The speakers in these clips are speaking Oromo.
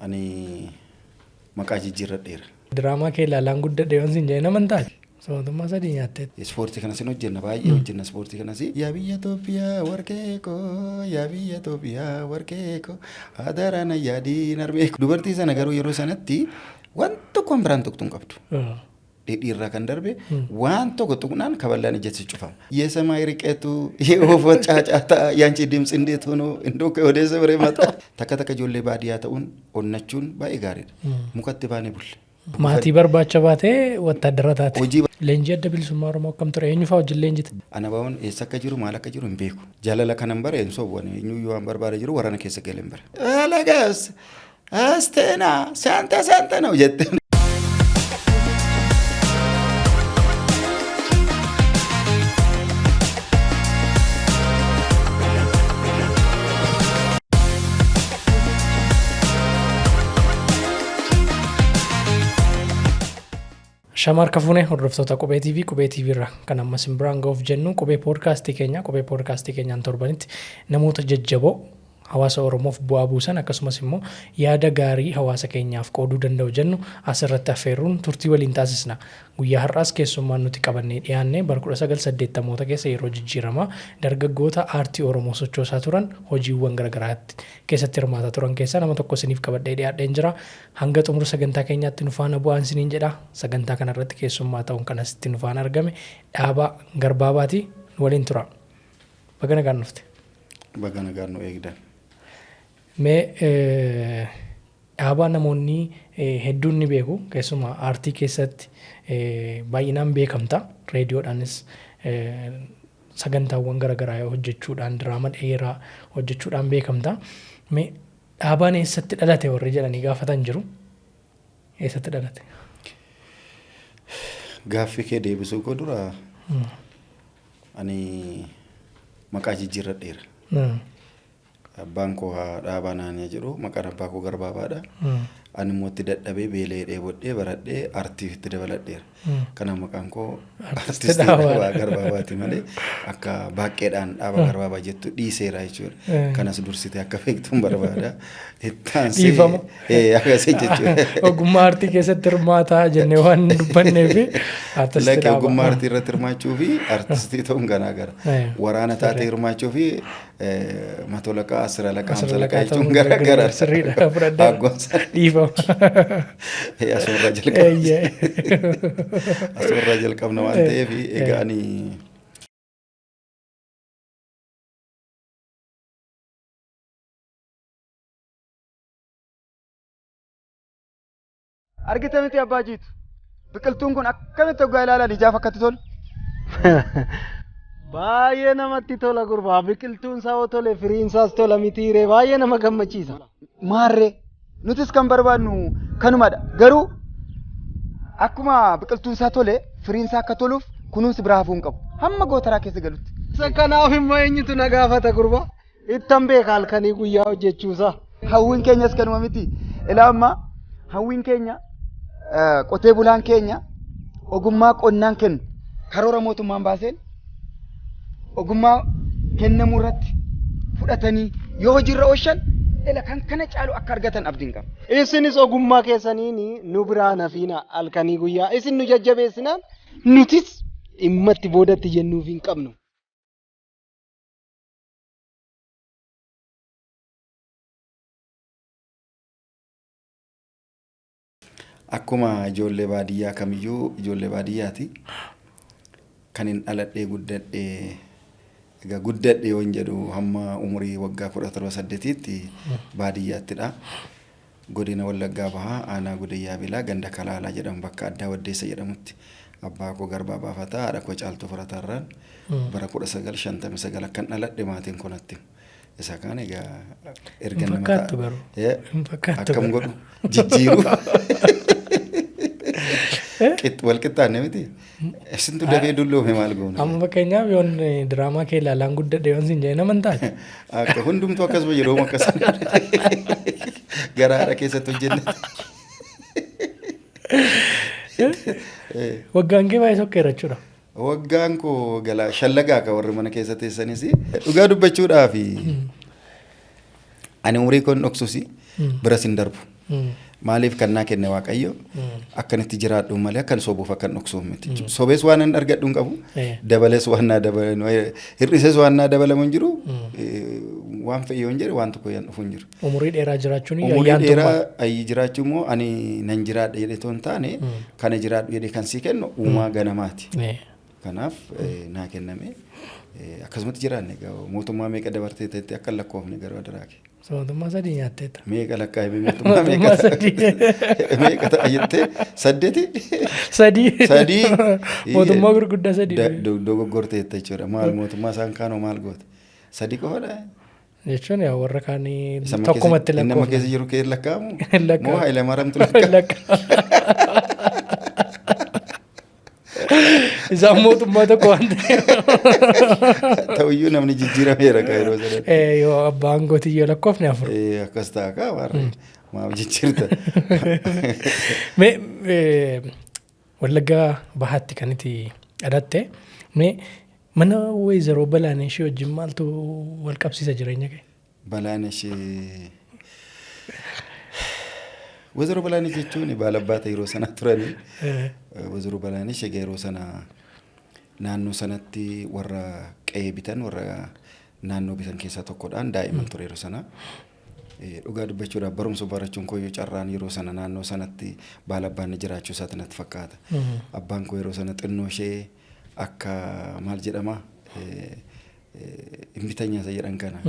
Ani maqaa jijjiirradheera. Diraamaa kee ilaalaan guddadhe yoon siin jedhe nama hin taate. Mootummaa sadii nyaattee. Ispoortii kanas hin hojjenna, baay'ee hojjenna ispoortii kanas. Yaa biyya Itoophiyaa warqee koo, yaa biyya Itoophiyaa warqee koo, hadaraan yaadiin harmee koo. Dubartii sana garuu yeroo sanatti waan tokko waan biraan tuqxu hin qabdu. Dhedhii irraa kan darbe waan tokko tuqnaan kaballaan ijatti cufama. የሰማይ ርቀቱ የወፎች ጫጫታ ያንቺ ድምፅ እንዴት ሆኖ እንደው ከወደ ሰብሬ መጣ። Takka takka ijoollee baadiyyaa ta'uun onnachuun baay'ee gaariidha. Mukatti baanee bulle. Maatii barbaacha baatee wattaaddara taate. Hojii Leenjii Adda Bilisummaa Oromoo akkam ture? Eenyu fa'aa wajjin leenjite? Ana bahuun eessa akka jiru, maal akka jiru hin beeku. Jaalala kanan bare hin soowwan, eenyuyyuu waan barbaade jiru waraana keessa galee hin bare. Alagas Asteena saanta saanta ነው jette. Shamaar Kafuunee, hordoftoota Qubee TV, Qubee TV irra kan amma isin biraan ga'uuf jennu Qubee Poodkaastii keenya. Qubee Poodkaastii keenyaan torbanitti namoota jajjaboo hawaasa Oromoof bu'aa buusan, akkasumas immoo yaada gaarii hawaasa keenyaaf qooduu danda'u jennu asirratti affeerruun turtii waliin taasisna. Guyyaa har'aas keessummaan nuti qabannee dhiyaanne bara 1980moota keessa yeroo jijjiiramaa dargaggoota aartii Oromoo sochoosaa turan, hojiiwwan garaagaraatti keessatti hirmaataa turan keessaa nama tokko isiniif qabadhee dhiyaadheen jira. Hanga xumura sagantaa keenyaatti nu faana bu'aan isiniin jedha. Sagantaa kanarratti keessummaa ta'uun kan asitti nu faana argame Dhaabaa Garbaabaati, nu waliin tura. Baga nagaan dhufte. Baga nagaan nu eegdan. Mee Dhaabaa namoonni hedduun ni beeku, keessumaa aartii keessatti baay'inaan beekamta, reediyoodhaanis sagantaawwan garaagaraa hojjechuudhaan, diraama dheeraa hojjechuudhaan beekamta. Mee Dhaabaan eessatti dhalate warri jedhanii gaafatan jiru? Eessatti dhalate? Gaaffii kee deebisuu koo dura ani maqaa jijjiirradheera. Abbaan koo haa Dhaabaa naanii jedhu, maqaan abbaa koo Garbaabaadha. Ani immoo itti dadhabee, beela'ee, dheebodhee baradhee artii itti dabaladheera. Kanaaf maqaan koo Artisti Artistii Dhaabaadha. Dhaabaa Garbaabaati malee akka baqqeedhaan Dhaabaa Garbaabaa jettu dhiiseera jechuudha. Kanas dursitee akka beektuun barbaada. Itti aansee Dhiifama. Akkasii jechuudha. Ogummaa aartii keessatti hirmaataa jennee waan dubbanneef artisti Lakki, Dhaabaa. ogummaa aartii irratti hirmaachuu fi artistii ta'uun garaa gara. Waraana taatee hirmaachuu fi mato laqaa, asira laqaa, Asira hamsa laqaa laqaa jechuun ta'uun gara gara. Sirriidha, fudhadheera. Aggoonsa. Dhiifama. Asumarraa jalqabna. Eeyyee. Asumarraa jalqabna waan ta'eef, egaa ani Argite miti abbaa jiitu. Biqiltuun kun akkamitti hoggaa ilaalan ijaaf akkatti tolu. Baay'ee namatti tola gurbaa. Biqiltuun isaa yoo tole firiin isaas tola mitiiree, baay'ee nama gammachiisa. Maarree, nutis kan barbaadnu kanumadha. Garuu akkuma biqiltuun isaa tole firiin isaa akka toluuf kunuunsi biraa hafuu hin qabu. Hamma gootaraa keessa galutti. Isa kanaaf immoo eenyutu na gaafata gurbaa? Ittan beeka halkanii guyyaa hojjechuusaa. Hawwiin keenyas kanuma miti. Ilaa, amma hawwiin keenya qotee bulaan keenya ogummaa qonnaan kennu, karoora mootummaan baaseen ogummaa kennamuu irratti fudhatanii yoo hojiirra oolchan, ila kan kana caalu akka argatan abdiin qaba. Isinis ogummaa keessaniin nu biraa nafiina, halkanii guyyaa isin nu jajjabeessinaan nutis dhimma itti boodatti jennuuf hin qabnu. Akkuma ijoollee baadiyyaa kamiyyuu ijoollee baadiyyaati. Kan hin dhaladhee guddadhee, egaa guddadhe yoon jedhu, hamma umurii waggaa 17 saddeetiitti baadiyyaattidha. Godina Wallaggaa Bahaa, aanaa Gudayyaa Bilaa, ganda Kalaalaa jedhamu, bakka addaa Waddeessa jedhamutti, abbaa koo Garbaa Baafataa, haadha koo Caaltuu Furataarraan bara 1959 akkan dhaladhe maatiin koo natti himu. Isa kaan egaa erga Hin nama fakkaattu garuu. Hin fakkaattu akkam garuu. godhu jijjiiru. Wal qixxaanne miti. Isintu dafee dulloome, maal goona? Amma fakkeenyaaf yoon diraamaa kee ilaalaan guddadhe yoon siin jedhe nama hin taate. Akka hundumtuu akkasuma yeroo akkasuma gara haadha keessatti hojjenne. Waggaan kee baay'ee sokkeera jechuudha. Waggaan koo galaa shallagaa ka warri mana keessa teessanis, dhugaa dubbachuudhaaf ani umurii koon dhoksusi biras hin darbu. Maaliif kan naa kenne Waaqayyo akkanitti jiraadhu malee akkan sobuuf akkan dhoksuuf miti. Sobees waan hin argadhu hin qabu. Dabalees waan naa dabalamu, hir'isees waan naa dabalamu hin jiru. Waan fe'e yoo hin jedhe waan tokko yan dhufu hin jiru. Umurii dheeraa jiraachuun Umurii ayyaantummaa. dheeraa ayyi jiraachuu immoo ani nan jiraadha jedhee otoo hin taane, kana jiraadhu jedhee kan sii kennu uumaa ganamaati. Kanaaf naa kenname, akkasumatti jiraanne. Egaa mootummaa meeqa dabartee ta'etti akka hin lakkoofne garuu adaraa kee. Mootummaa sadii nyaatteetta. Meeqa lakkaa'ime? Mootummaa Mootummaa meeqa sadii. Meeqa ta'a jettee? Saddeeti? Sadii. Sadii. Mootummaa gurguddaa sadii. Dogoggorteetta jechuudha. Maal mootummaa isaan kaanoo maal goote? Sadii qofadha. Jechuun yaa warra kaanii Isa amma tokkumatti inni amma lakkoofna. keessa jiru kee lakkaa'amu? Hin lakkaa'amu. Moo Hayilamaariyaamtu lakkaa'ama? Isaan mootummaa tokko waan ta'eef. Ta'uyyuu namni jijjiirameera kaa yeroo sanatti. Yoo abbaan gootii yoo lakkoofne afur. Akkas ta'a kaa, warri maaf jijjiirta? Mee Wallaggaa Bahaatti kan itti dhalatte, mee mana Weezaroo Balaaneeshii wajjin maaltu wal qabsiisa jireenya kee? Balaanesh, Weezaroo Balaanesh jechuun baalabbaata yeroo sana turanii. Weezaroo Balaanesh egaa yeroo sana naannoo sanatti warra qe'ee bitan, warra naannoo bitan keessaa tokkodhaan daa'imman ture yeroo sana. Dhugaa dubbachuudhaaf barumsa barachuun kooyyuu carraan yeroo sana naannoo sanatti baalabbaanni jiraachuu isaati natti fakkaata. Abbaan koo yeroo sana xinnoo ishee akka maal jedhama, hin bitanya isa jedhan kana.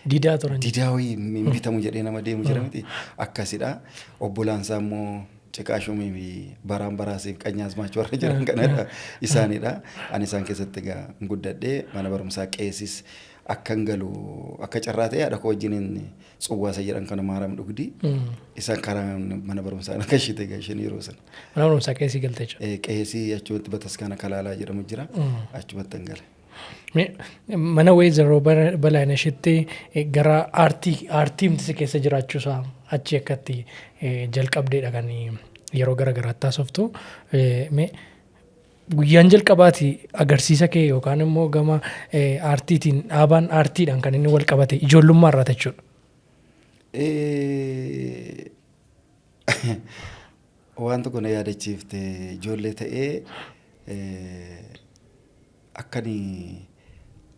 Didaa turan. Didaa wayii hin bitamu jedhee nama deemu jira miti. Akkasidha. Obbolaan isaa immoo Ciqaa Shumii fi Baraan Baraasiif Qanyaasmaach warra jiran kanadha. Isaanidha. Ani isaan keessatti egaa guddadhee mana barumsaa qeesis akkan galu akka carraa ta'e haadha koo wajjiniin tsuwwaa isa jedhan kana maaram dhugdi. Isaan karaa mana barumsaa na gashite egaa isheen yeroo sana. Mana barumsaa qeesii galte jechuudha. Qeesii achumatti bataskaana Kalaalaa jedhamu jira. Achumatti hin gale. Mana Weezaroo Balaaneshitti gara aartii aartiimti si keessa jiraachuusaa achi akkatti jalqabdeedha kan yeroo gara garaatti haasoftu. Mee guyyaan jalqabaati agarsiisa kee yookaan immoo gama aartiitiin dhaabaan aartiidhaan kan inni wal qabate ijoollummaa irraa jechuudha. Waan tokko na yaadachiifte. Ijoollee ta'ee akkani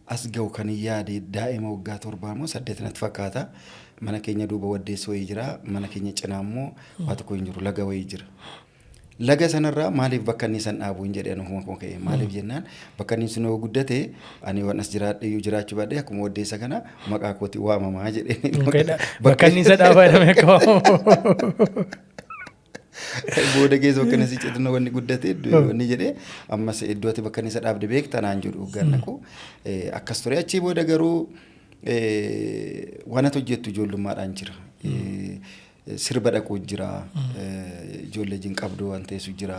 as ga'u kan hin yaade daa'ima waggaa 7 moo 8 natti fakkaata. Mana keenya duuba waddeessi wayii jira. Mana keenya cinaa immoo waa tokko hin jiru, laga wayii jira. Laga sanarraa maaliif bakka inni san dhaabu hin jedhee ani ofuma koo ka'e. Maaliif jennaan bakka inni sun yoo guddate ani waan as jiraadhe iyyuu jiraachuu baadhee akkuma waddeessa kana maqaa kootiin waamamaa jedhee. Bakka inni isa dhaabaa jedhamee akka waamamu. Booda keessa bakka inni si citinoo wanni guddate wanni jedhee ammas iddoo ati bakka inni isa dhaabde beekta naan jedhu ganna koo akkas ture. Achii booda garuu waan ati hojjettu ijoollummaadhaan jira. Sirba dhaquu jira. Ijoollee wajjin qabduu waan teessu jira.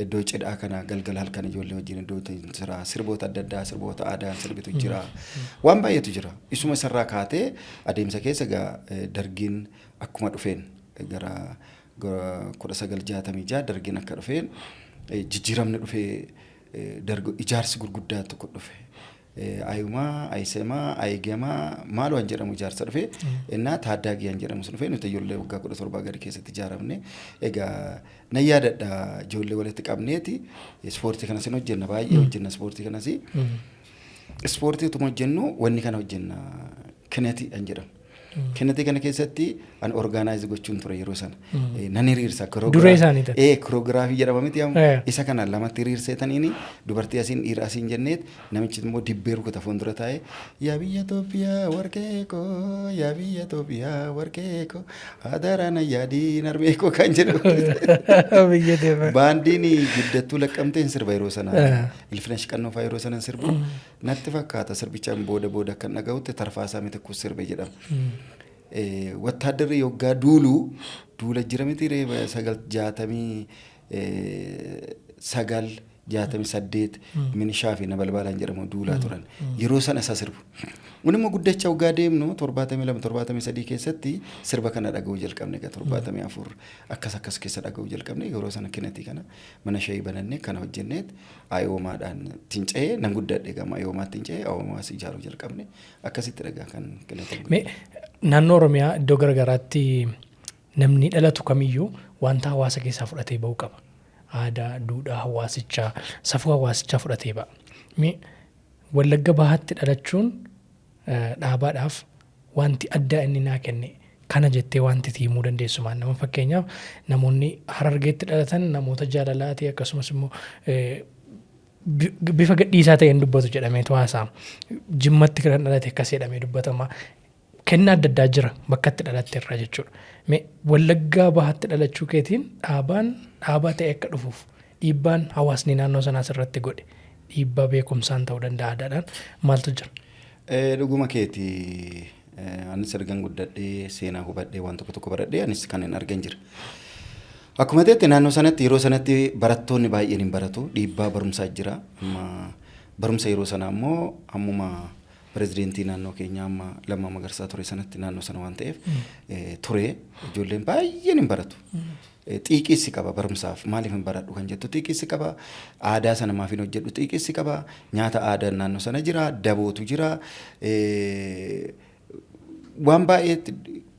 Iddoo cidhaa kana galgala halkan ijoollee wajjin iddoo jira. Sirboota adda addaa, sirboota aadaa sirbitu jira. Waan baay'eetu jira. Isuma isarraa kaatee adeemsa keessa egaa dargiin akkuma dhufeen gara 1966 dargiin akka dhufeen jijjiiramni dhufee ijaarsi gurguddaa tokko dhufe. Ayumaa, Ayisemaa, Ayigemaa maal waan jedhamu ijaarsa dhufe. Innaa Taaddaagii waan jedhamu sun dhufe, nuti ijoollee waggaa 17 gadi keessatti ijaaramne. Egaa nan yaadadha, ijoollee walitti qabneeti ispoortii kanas hin hojjenna, baay'ee hojjenna ispoortii kanas. Ispoortii utuma hojjennu wanni kana hojjenna, kinetii kan jedhamu. Kinetii kana keessatti an organize gochuun ture yeroo sana. Nan hiriirsa. Duree isaanii ta'e. Koreogiraafii jedhama miti amma. Isa kana lamatti hiriirseetaniini dubartii asiin dhiira asiin jenneet, namichi immoo dibbee rukuta fuuldura taa'ee, "Yaa biyya Itoophiyaa warqee koo, yaa biyya Itoophiyaa warqee koo, hadaraan yaadiin harmee koo" kan jedhu. Biyya deema. Baandiin guddattuu Laqqamteen sirba yeroo sana. Ilfina Shiqannoo fa'aa yeroo sana sirbu. Natti fakkaata sirbichaan booda booda akkan dhaga'utti Tarfaasaa Mitikkuu sirbe jedhama. Wattaaddarri yoggaa duulu duula jira miti reeba sagal 69 68 minishaa fi nabalbaalaan jedhamu duulaa turan. Yeroo sana isa sirbu. Kun immoo guddachaa waggaa deemnu 72 73 keessatti sirba kana dhaga'uu jalqabne, egaa 74 akkas akkas keessa dhaga'uu jalqabne. Yeroo sana kinetii kana mana shayii banannee kana hojjenneet ayoomaadhaan ittiin ce'ee nan guddadhe, gama ayoomaatti hin ce'ee ayoomaas ijaaruu jalqabne, akkasitti dhagaa kan kinetiin. Mee naannoo Oromiyaa iddoo garaagaraatti Namni dhalatu kamiyyuu wanta hawaasa keessaa fudhatee ba'uu qaba. Aadaa, duudhaa hawaasichaa, safuu hawaasichaa fudhatee ba'a. Mee Wallagga Bahaatti dhalachuun dhaabaadhaaf wanti addaa inni naa kenne kana jettee wanti itti himuu dandeessu maal? Nama fakkeenyaaf namoonni Harargeetti dhalatan namoota jaalalaati, akkasumas immoo bifa gadhiisaa ta'een dubbatu jedhameetu haasa'ama. Jimmatti kan dhalate akkas jedhamee dubbatama. Kennaa adda addaa jira bakka itti dhalatte irraa jechuudha. Mee Wallaggaa Bahaatti dhalachuu keetiin dhaabaan dhaabaa ta'e akka dhufuuf dhiibbaan hawaasni naannoo sanaas irratti godhe, dhiibbaa beekumsaan ta'uu danda'a, aadaadhaan maaltu jira? Dhuguma keeti, anis ergan guddadhee seenaa hubadhee waan tokko tokko baradhee anis kan hin argan jira. Akkuma ta'etti naannoo sanatti yeroo sanatti barattoonni baay'een hin baratu, dhiibbaa barumsaa jira. Amma barumsa yeroo sanaa immoo ammuma pirezidentii naannoo keenyaa amma Lammaa Magarsaa ture sanatti naannoo sana waan ta'eef ture ijoolleen baay'een hin baratu. Xiiqiissi qaba barumsaaf, maaliif hin baradhu kan jettu xiiqiissi qaba, aadaa sana maaf hin hojjedhu xiiqiissi qaba, nyaata aadaa naannoo sana jira, dabootu jira, waan baay'ee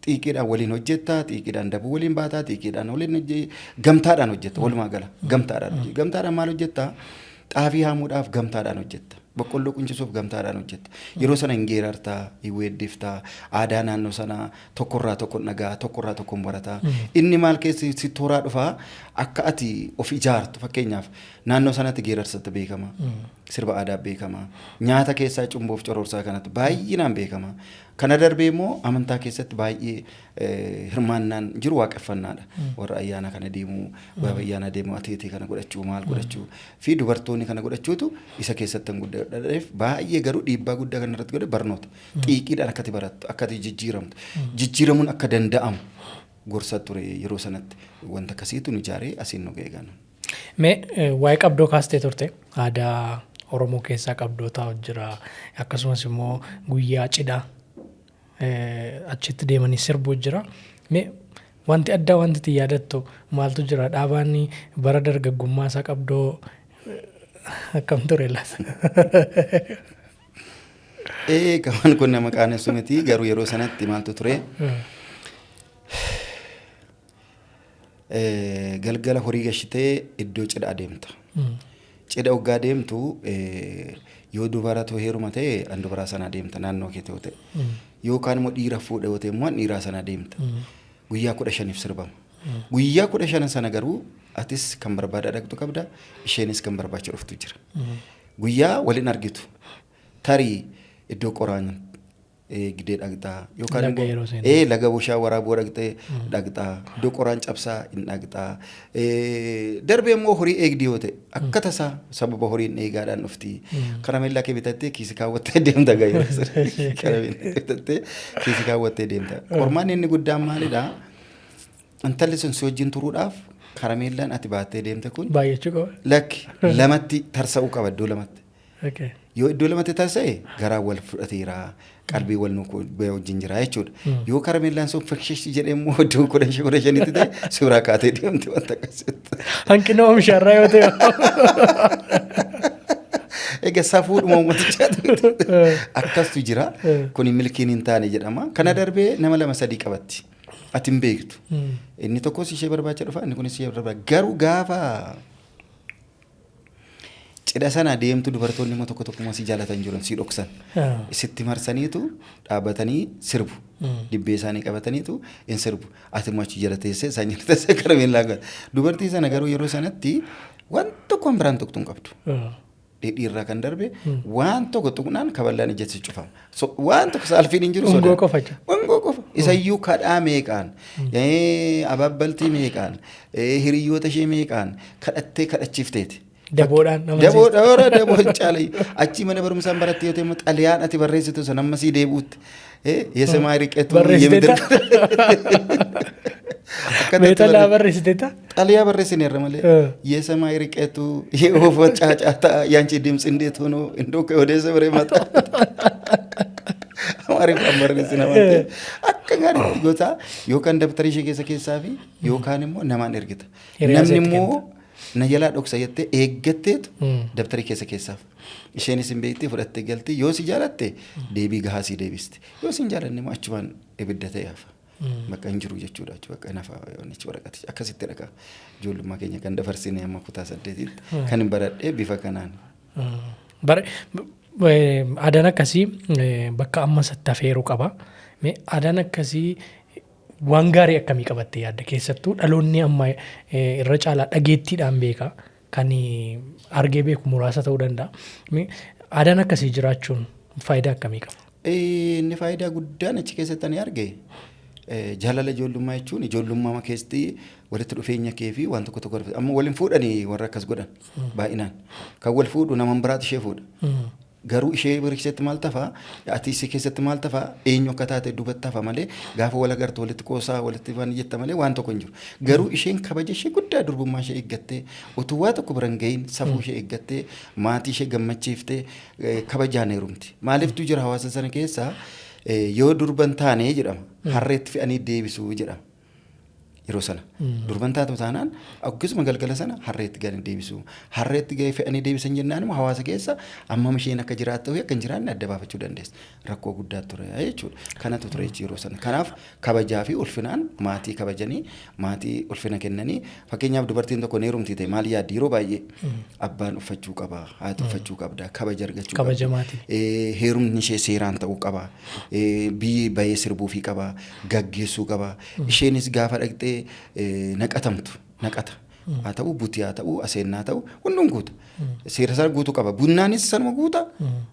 xiiqiidhaan waliin hojjetta, xiiqiidhaan daboo waliin baataa, xiiqiidhaan waliin gamtaadhaan hojjetta, walumaa gala gamtaadhaan hojjetta. Gamtaadhaan maal hojjetta? Xaafii haamuudhaaf gamtaadhaan hojjetta. Boqqolloo quncisuuf gamtaadhaan hojjetta. Yeroo sana hin geerartaa, hin weeddiftaa, aadaa naannoo sanaa tokkorraa tokkon dhagaa, tokkorraa tokkon barataa. Inni maal keessi si tooraa dhufaa akka ati of ijaartu. Fakkeenyaaf naannoo sanatti geerarsatti beekama. Sirba aadaa beekama. Nyaata keessaa cumboof cororsaa kanatti baay'inaan beekama. Kana darbee immoo amantaa keessatti baay'ee hirmaannaan jiru waaqeffannaadha. Warra ayyaana kana deemuu, warra ayyaana deemuu, ateetee kana godhachuu, maal godhachuu fi dubartoonni kana godhachuutu isa keessatti kan guddadheef baay'ee garuu dhiibbaa guddaa kan irratti godhe barnoota. Xiiqiidhaan akkati barattu, akkati jijjiiramtu, jijjiiramuun akka danda'amu gorsa ture yeroo sanatti, wanta akkasiitu nu ijaaree asiin nu ga'e gana. Mee waa'ee qabdoo kaastee turte, aadaa Oromoo keessaa qabdoo taa'u jira, akkasumas immoo guyyaa cidhaa achitti deemanii sirbuu jira. Mee wanti addaa wanti itti yaadattu maaltu jira? Dhaabaan bara dargaggummaa isaa qabdoo akkam ture laata? Waan kun nama qaanessu miti, garuu yeroo sanatti maaltu ture? Galgala horii gashitee iddoo cidha adeemta. Cidha hoggaa deemtu, yoo dubaratu heeruma ta'e an dubaraa sana adeemta naannoo kee ta'u ta'e. Yookaan immoo dhiira fuudha yoo ta'e immoo an dhiiraa sana adeemta. Guyyaa 15f sirbama. Guyyaa 15 sana garuu atis kan barbaada dhaqxu qabda, isheenis kan barbaacha dhuftu jira. Guyyaa waliin argitu. Tarii iddoo qoraan gidee dhaqxaa yookaan Laga immoo yeroo seentu. Laga bishaan waraaboo dhaqxee dhaqxaa, iddoo qoraan cabsaa hin dhaqxaa, darbee immoo horii eegdii yoo ta'e akka tasaa sababa horiin eegaadhaan dhufti, karameellaa kee bitattee kiisii kaawwattee deemta, gaa yeroo sana karameellaa bitattee kiisii kaawwattee deemta. Qormaanni inni guddaan maalidhaa? Intalli sun si wajjin turuudhaaf karameellaan ati baattee deemte kun baay'achuu qaba. Lakki, lamatti tarsa'uu qaba, iddoo lamatti. Yoo iddoo lamatti tarsa'e garaa wal fudhateera, qalbii wal nu wajjin jira jechuudha. Yoo karameellaan sun faksheshi jedhee immoo iddoo 15 15tti ta'e suuraa kaatee deemte, wanta akkasitti. Hanqina oomishaarraa yoo ta'e. Egaa safuudhuma uummatichaatu akkastu jira. Kuni milkiin hin taane jedhama. Kana darbee nama lama sadii qabatti. Ati hin beektu. Inni tokkos ishee barbaacha dhufa, inni kunis ishee barbaacha. Garuu gaafa cidha sana deemtu dubartoonni immoo tokko tokko si jaalatan jiran si dhoksan. Sitti marsaniitu dhaabbatanii sirbu. Dibbee isaanii qabataniitu hin sirbu. Ati immoo achi jala teessee, isaan jala teessee karameellaa godha. Dubartii sana garuu yeroo sanatti waan tokko waan biraan tuqxu hin qabdu. Dhedhii irraa kan darbe waan tokko tuqnaan kaballaan ijatti cufama. So, waan tokko saalfiin hin jiru. Ungoo Sodaan. Qofa jechuudha. Ungoo qofa. Isayyuu kadhaa meeqaan, ababbaltii meeqaan, hiriyyoota ishee meeqaan kadhattee kadhachiifteeti. Daboodhaan nama Daboo dhoora daboo hin caalayu. Achi mana barumsaan baratte yoo ta'e immoo xalayaan ati barreessitu san amma sii deebi'utti. የሰማይ ርቀቱ Barreessiteetta? Mee xalayaa barreessiteetta? xalayaa barreessineerra malee የሰማይ ርቀቱ፣ የወፎች ጫጫታ፣ ያንቺ ድምፅ እንዴት ሆኖ እንደው ከወደ ሰብረ መጣ Amaariffaan barreessina waan ta'eef akka gaariitti gosa yookaan dabtara ishee keessa keessaa fi yookaan immoo namaan ergita. Hiriyaa Namni isheetti immoo na jalaa dhoksa jettee eeggatteetu dabtarii keessa keessaaf. Isheenis hin beekti, fudhattee galti, yoo si jaalatte deebii gahaa si deebisti. Yoo si hin jaalanne immoo achumaan ibidda ta'e hafa. Bakka hin jiru jechuudha jechuudha. Bakka nafa wannichi waraqatichi akkasitti dhaqa. Ijoollummaa keenya kan dabarsine amma kutaa 8tti kan hin baradhee bifa kanaan. Bara aadaan akkasii bakka amma isatti hafeeru qaba. Mee aadaan akkasii waan gaarii akkamii qabattee yaadda? Keessattuu dhaloonni amma irra caalaa dhageettiidhaan beeka. Kan argee beeku muraasa ta'uu danda'a. Mee aadaan akkasii jiraachuun faayidaa akkamii qaba? Inni faayidaa guddaan achi keessatti ani arge jaalala ijoollummaa jechuun ijoollummaa keessatti walitti dhufeenya kee fi waan tokko tokko amma waliin fuudhanii warra akkas godhan baay'inaan kan wal fuudhu nama biraatu ishee fuudha. Garuu ishee bira keessatti maal tafaa, ati isii keessatti maal tafaa, eenyu akka taate duubatti hafa malee gaafa wal agartu walitti qoosaa walitti waan jetta malee waan tokko hin jiru. Garuu isheen kabaja ishee guddaa durbummaa ishee eeggattee utuu waa tokko bira hin gahin safuu ishee eeggattee maatii ishee gammachiiftee kabajaan heerumti. Maaliiftu jira hawaasa sana keessaa yoo durban taane jedhama harreetti fe'anii deebisuu jedhama. Yeroo sana durban taatu taanaan akkasuma galgala sana harreetti gadi deebisu. Harreetti gadi fe'anii deebisan jennaan immoo hawaasa keessa ammam isheen akka jiraattuu fi akka hin jiraanne adda baafachuu dandeessa. Rakkoo guddaa ture jechuudha. Kanatu ture yeroo sana. Kanaaf kabajaa fi ulfinaan maatii kabajanii maatii ulfina kennanii, fakkeenyaaf dubartiin tokko ni heerumti ta'e maal yaaddi? Yeroo baay'ee abbaan uffachuu qaba, haati uffachuu qabda, kabaja argachuu Kabaja maatii. Heerumni ishee seeraan ta'uu qaba. Biyyi bahee sirbuufii qaba, gaggeessuu qaba. Isheenis gaafa dhaqxee naqatamtu naqata. Haa ta'u butii, haa ta'u aseennaa, haa ta'u hunduun guuta. Seera isaa guutuu qaba. Bunnaanis sanuma guuta.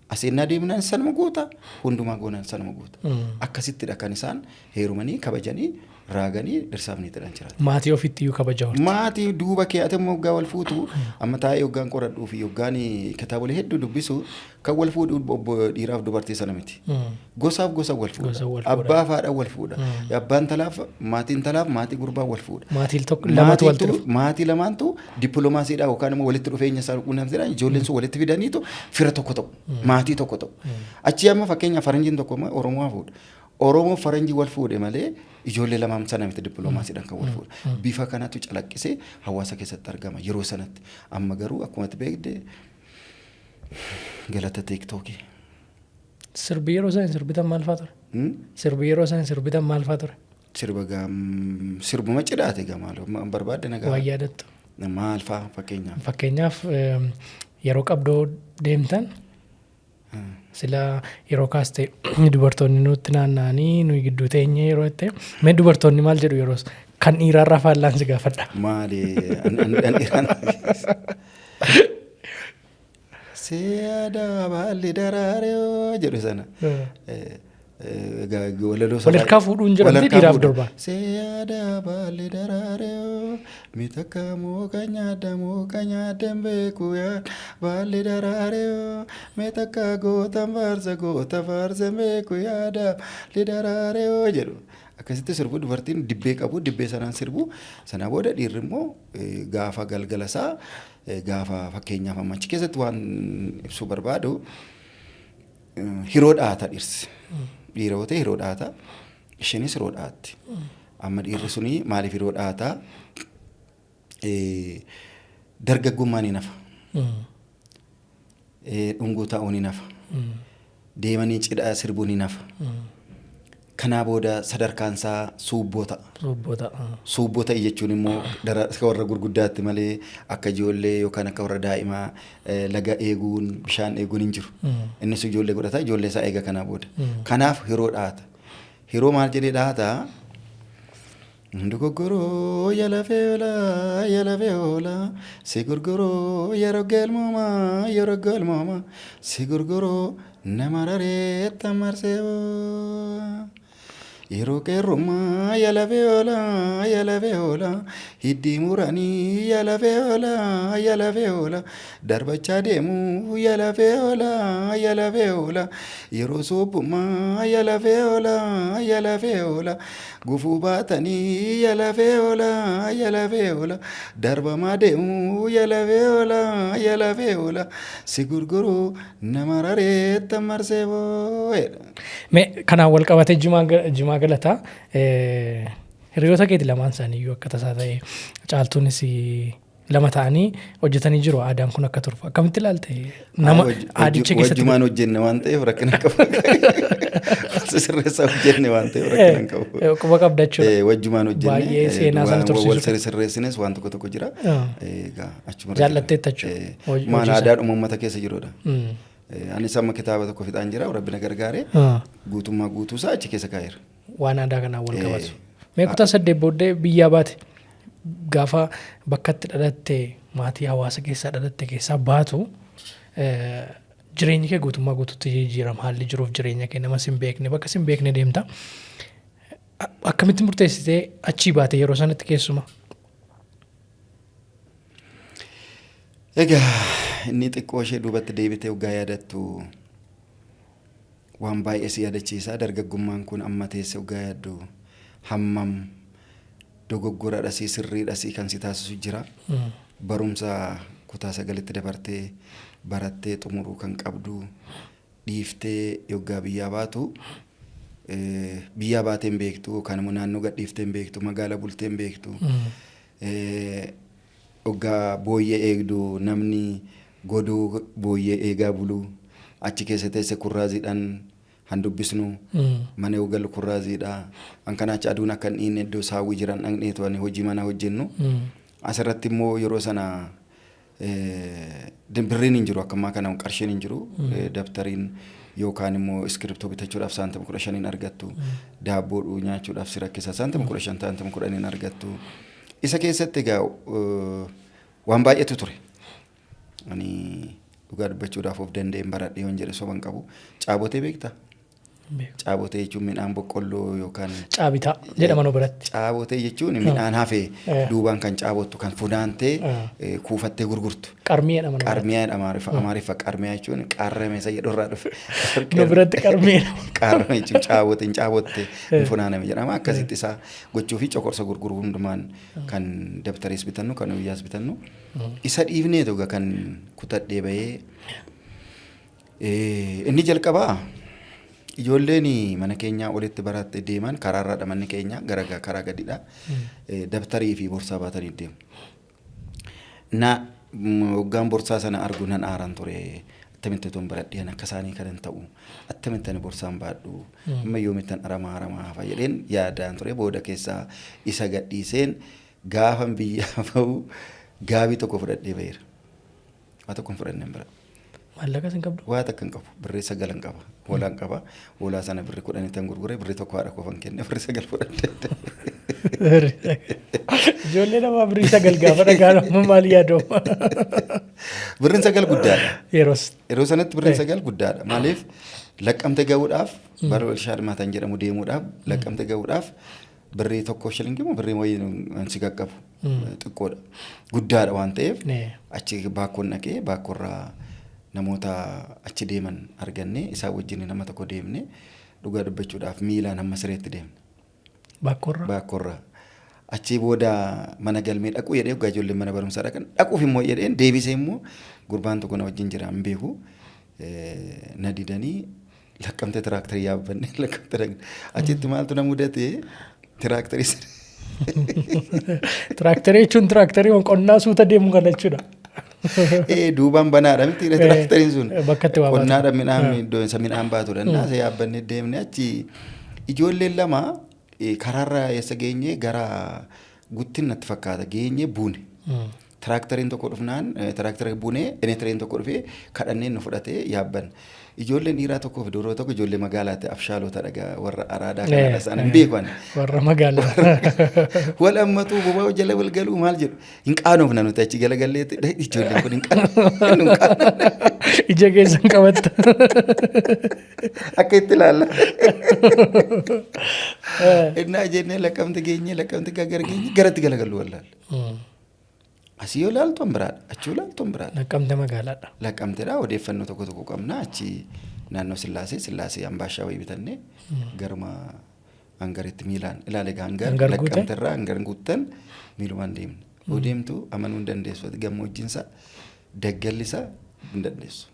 Aseennaa deemnaanis sanuma guuta. Hundumaa goonaan sanuma guuta. Akkasittidha kan isaan heerumanii kabajanii raaganii dhirsaaf niitiidhaan jiraatan. Maatii ofitti iyyuu kabaja horte. Maatii duuba kee ati immoo waggaa wal fuutu amma taa'ee waggaan qoradhuu fi waggaan kitaabolee hedduu dubbisu kan wal fuudhu obbo dhiiraaf dubartii sana miti. Gosaaf gosa wal fuudha. Gosa wal fuudha. Abbaa fi haadha wal fuudha. Abbaan talaaf maatiin talaaf maatii gurbaa wal fuudha. Maatii tokko lamatu walitti Maatiitu- dhufa. Maatii lamaantu dippiloomaasiidhaan yookaan immoo walitti dhufeenya isaa quunnamtiidhaan ijoolleen sun walitti fidaniitu fira tokko ta'u. Maatii tokko ta'u. Achi amma fakkeenyaaf faranjiin tokko immoo Oromoo haa fuudha. Oromoo faranjii wal fuudhe malee ijoollee lamaan sana miti dippiloomaasiidhaan kan wal fuudha. Bifa kanatu calaqqisee hawaasa keessatti argama yeroo sanatti. Amma garuu akkuma ati beekte galata TikTokii. Sirbi yeroo isaan sirbitan maal fa'aa ture? Sirbi yeroo isaan sirbitan maal fa'aa ture? Sirba sirbuma cidhaate gaa maal barbaadde nagaa. Waan yaadattu. Maal fa'aa fakkeenyaaf? Fakkeenyaaf yeroo qabdoo deemtan sila yeroo kaaste dubartoonni nutti naanna'anii nuyi gidduu teenyee yeroo itti mee dubartoonni maal jedhu yeroo kan dhiiraarraa faallaan si gaafadha. Maali an dhiiraan? Seeyaada baalli daraaree jedhu sana. Egaa walaloo Wal harkaa fuudhuun jedhamti wal harkaa dhiiraaf fuudhu. durbaan. Seeyaada baalli daraaree mitakka muka nyaadda muka nyaadda hin beeku yaa baalli daraaree mitakka goota faarsa goota faarsa hin beeku yaada baalli daraaree jedhu. Akkasitti sirbu dubartiin dibbee qabu, dibbee sanaan sirbu. Sanaa booda dhiirri immoo gaafa galgala isaa gaafa fakkeenyaaf amma achi keessatti waan ibsuu barbaadu hiroo dhaata dhirsi. Dhiira yoo ta'e hiroo dhaata. Isheenis hiroo dhaatti. Amma dhiirri suni maaliif hiroo dhaata? Dargaggummaan ni nafa. Dhunguu taa'uun ni nafa. Deemanii cidha sirbuun ni nafa. Kanaa booda sadarkaan isaa suubboo ta'a. Suubboo ta'a. Suubboo ta'e jechuun immoo akka warra gurguddaatti malee akka ijoollee yookaan akka warra daa'imaa laga eeguun bishaan eeguun hin jiru. Innis ijoollee godhata, ijoollee isaa eega kanaa booda. Kanaaf hiroo dhaata. Hiroo maal jedhee dhaata? Dogoggoroo ya lafee oolaa ya lafee oolaa si gurguroo yeroo galmoomaa yeroo galmoomaa si gurguroo nama rareetta marsee yeroo qeerrummaa ya lafee oolaa ya lafee oolaa hiddii muranii ya lafee oolaa ya lafee oolaa darbachaa deemuu ya lafee oolaa ya lafee oolaa yeroo suuphummaa ya lafee oolaa ya lafee oolaa gufuu baatanii ya lafee oolaa ya lafee oolaa darbamaa deemuu ya lafee oolaa ya lafee oolaa si gurguruu nama rareetta marsee boo'edha. Mee kanaan wal qabatee jimaa galataa hiriyoota keeti lamaan isaanii iyyuu akka tasaa ta'e caaltuunis Lama ta'anii hojjetanii jiru aadaan kun akka turuuf. Akkamitti ilaalte nama aadicha keessatti? Wajjumaan hojjenne waan ta'eef rakkina hin qabu. Sirreessaa hojjenne waan ta'eef rakkina hin qabu. Quba qabda jechuudha. Wajjumaan hojjenne. Baay'ee seenaa sana tursiisuu. Wal sirreessines waan tokko tokko jira. Egaa achuma. Jaallatteetta jechuudha. Maal aadaadhuma uummata keessa jirudha. Anis amma kitaaba tokko fixaan jira, Rabbi na gargaare. Guutummaa guutuusaa achi keessa kaa'eera. Waan aadaa kanaan wal qabatu. Mee kutaa 8 booddee biyyaa baate, gaafa bakka itti dhalatte, maatii hawaasa keessaa dhalatte keessaa baatu, jireenyi kee guutummaa guutuutti jijjiirama. Haalli jiruuf jireenya kee nama sin beekne, bakka sin beekne deemta. Akkamitti murteessitee achii baate yeroo sanatti keessuma? Egaa inni xiqqoo ishee duubatti deebitee waggaa yaadattu waan baay'ee si yaadachiisa. Dargaggummaan kun amma teesse waggaa yaaddu hammam dogoggoradhasii sirriidhasii kan si taasisu jira. Barumsa kutaa 9tti dabartee barattee xumuruu kan qabdu dhiiftee yoggaa biyyaa baatu, biyyaa baatee hin beektu, yookaan immoo naannoo gadhiiftee hin beektu, magaala bultee hin beektu. Yoggaa booyyee eegdu namni godoo booyyee eegaa bulu, achi keessa teesse kurraaziidhaan han dubbisnu, mana yoo galu kurraaziidha. An kana achi aduun akka hin dhiinne iddoo saawwi jiran dhaqneetu ani hojii manaa hojjennu. Asirratti immoo yeroo sana birriin hin jiru, akka ammaa kana qarshiin hin jiru. Dabtariin yookaan immoo iskiriptoo bitachuudhaaf saantima 15n argattu. Daabboo nyaachuudhaaf si rakkisa, saantima 15, saantima 10n argattu. Isa keessatti egaa waan baay'eetu ture. Ani dhugaa dubbachuudhaaf of danda'een baradhee yoon jedhe soba hin qabu. Caabotee beektaa? Caabotee jechuun midhaan boqqolloo yookaan. Caabitaa jedhama nu biratti. Caabotee jechuun midhaan hafee duubaan kan caabottu, kan funaantee kuufattee gurgurtu. Qarmii jedhama nu biratti. Qarmiyaa jedhama Amaariffa. Qarmiyaa jechuun qarrame isa jedhu irraa dhufe. Nu biratti qarmii jedhama. Qarrame jechuun caabote, hin caabotte, hin funaaname jedhama. Akkasitti isaa gochuu fi coqorsa gurguruu hundumaan kan dabtarees bitannu, kan guyyaas bitannu. Isa dhiifneetu egaa kan kutadhee bahee. Inni jalqabaa ijoolleen mana keenyaa olitti baratte deeman karaarraadha, manni keenya gara karaa gadiidha. Dabtarii fi borsaa baatanii deemu. Na waggaan borsaa sana argu nan aaran ture. Attamitti otoo hin baradheen akka isaanii kan hin ta'u, attamitti ani borsaan baadhu, amma yoomittan aramaa aramaa hafa jedheen yaadaan ture. Booda keessaa isa gadhiiseen gaafan biyyaa bahu gaabii tokko fudhadhee baheera. Waa tokko hin fudhanne bira. Maallaqa sin qabdu? Waa takka hin qabu. Birrii 9 hin qaba. Hoolaan qaba. Hoolaa sana birrii 10tti gurgure, birrii 1 haadha koofan kenne, birrii 9 fudhadhe. Ijoollee namaa birrii 9 gaafa dhagaan amma maal yaadu? Birriin 9 guddaadha. Yeroos. Yeroo sanatti birriin 9 guddaadha. Maaliif, Laqqamte gahuudhaaf, bara Walshaa Maatan jedhamu deemuudhaaf, Laqqamte gahuudhaaf birrii 1 shilingii moo birrii wayii si qaqqabu xiqqoodha. Guddaadha waan ta'eef achi baakkoon dhaqee baakkoorraa namoota achi deeman arganne, isaan wajjin nama tokko deemne, dhugaa dubbachuudhaaf miilaan hamma sireetti deemne. Baakkoorraa? Baakkoorraa. Achii booda mana galmee dhaquu jedhee, waggaa ijoolleen mana barumsaa dhaqan dhaquuf immoo jedheen deebisee immoo gurbaan tokko na wajjin jira, hin beeku. Na didanii Laqqamte tiraaktarii yaabbanne Laqqamte dhaqne. Achitti maaltu na mudate? Tiraaktarii sana. Tiraaktarii jechuun tiraaktarii qonnaa suuta deemu kana jechuudha. Ee, duubaan banaadha miti tiraakteriin sun. Bakka itti waa baatu. Qonnaadha, midhaan iddoo isa midhaan baatudha. Innaa isa yaabbannee deemne. Achi ijoolleen lama karaarra eessa geenye, gara Guttin natti fakkaata geenye buune. Tiraakteriin tokko dhufnaan tiraaktera buunee penetireen tokko dhufee kadhanneen nu fudhatee yaabban. Ijoolleen dhiiraa tokkoo fi duroo tokko ijoollee magaalaatti abshaalota dhagaa warra araadaa kanadha, isaan hin beeku ani. Warra magaalaa. Wal ammatuu bobaa jala wal galuu maal jedhu, hin qaanofna nuti achi galagalleetti, ijoolleen kun hin qaanofna. Ija keessan qabatta. Akka itti ilaalla. Innaa jennee Laqqamte geenyee, Laqqamte gara geenye, garatti galagallu wallaalla. Asii yoo ilaaltu an biraadha. Achi yoo ilaaltu an biraadha. Laqqamte magaalaadha. Laqqamteedha, odeeffannoo tokko tokko qabna. Achi naannoo Sillaasee, Sillaasee ambaashaa wayii bitannee garuma hangaritti miilaan ilaale egaa hangar Hangar guute? Laqqamterraa hangar guuttan miilumaan deemna. Yoo deemtu amanuu hin dandeessu. Ati gammoojjiinsa daggallisaa hin dandeessu.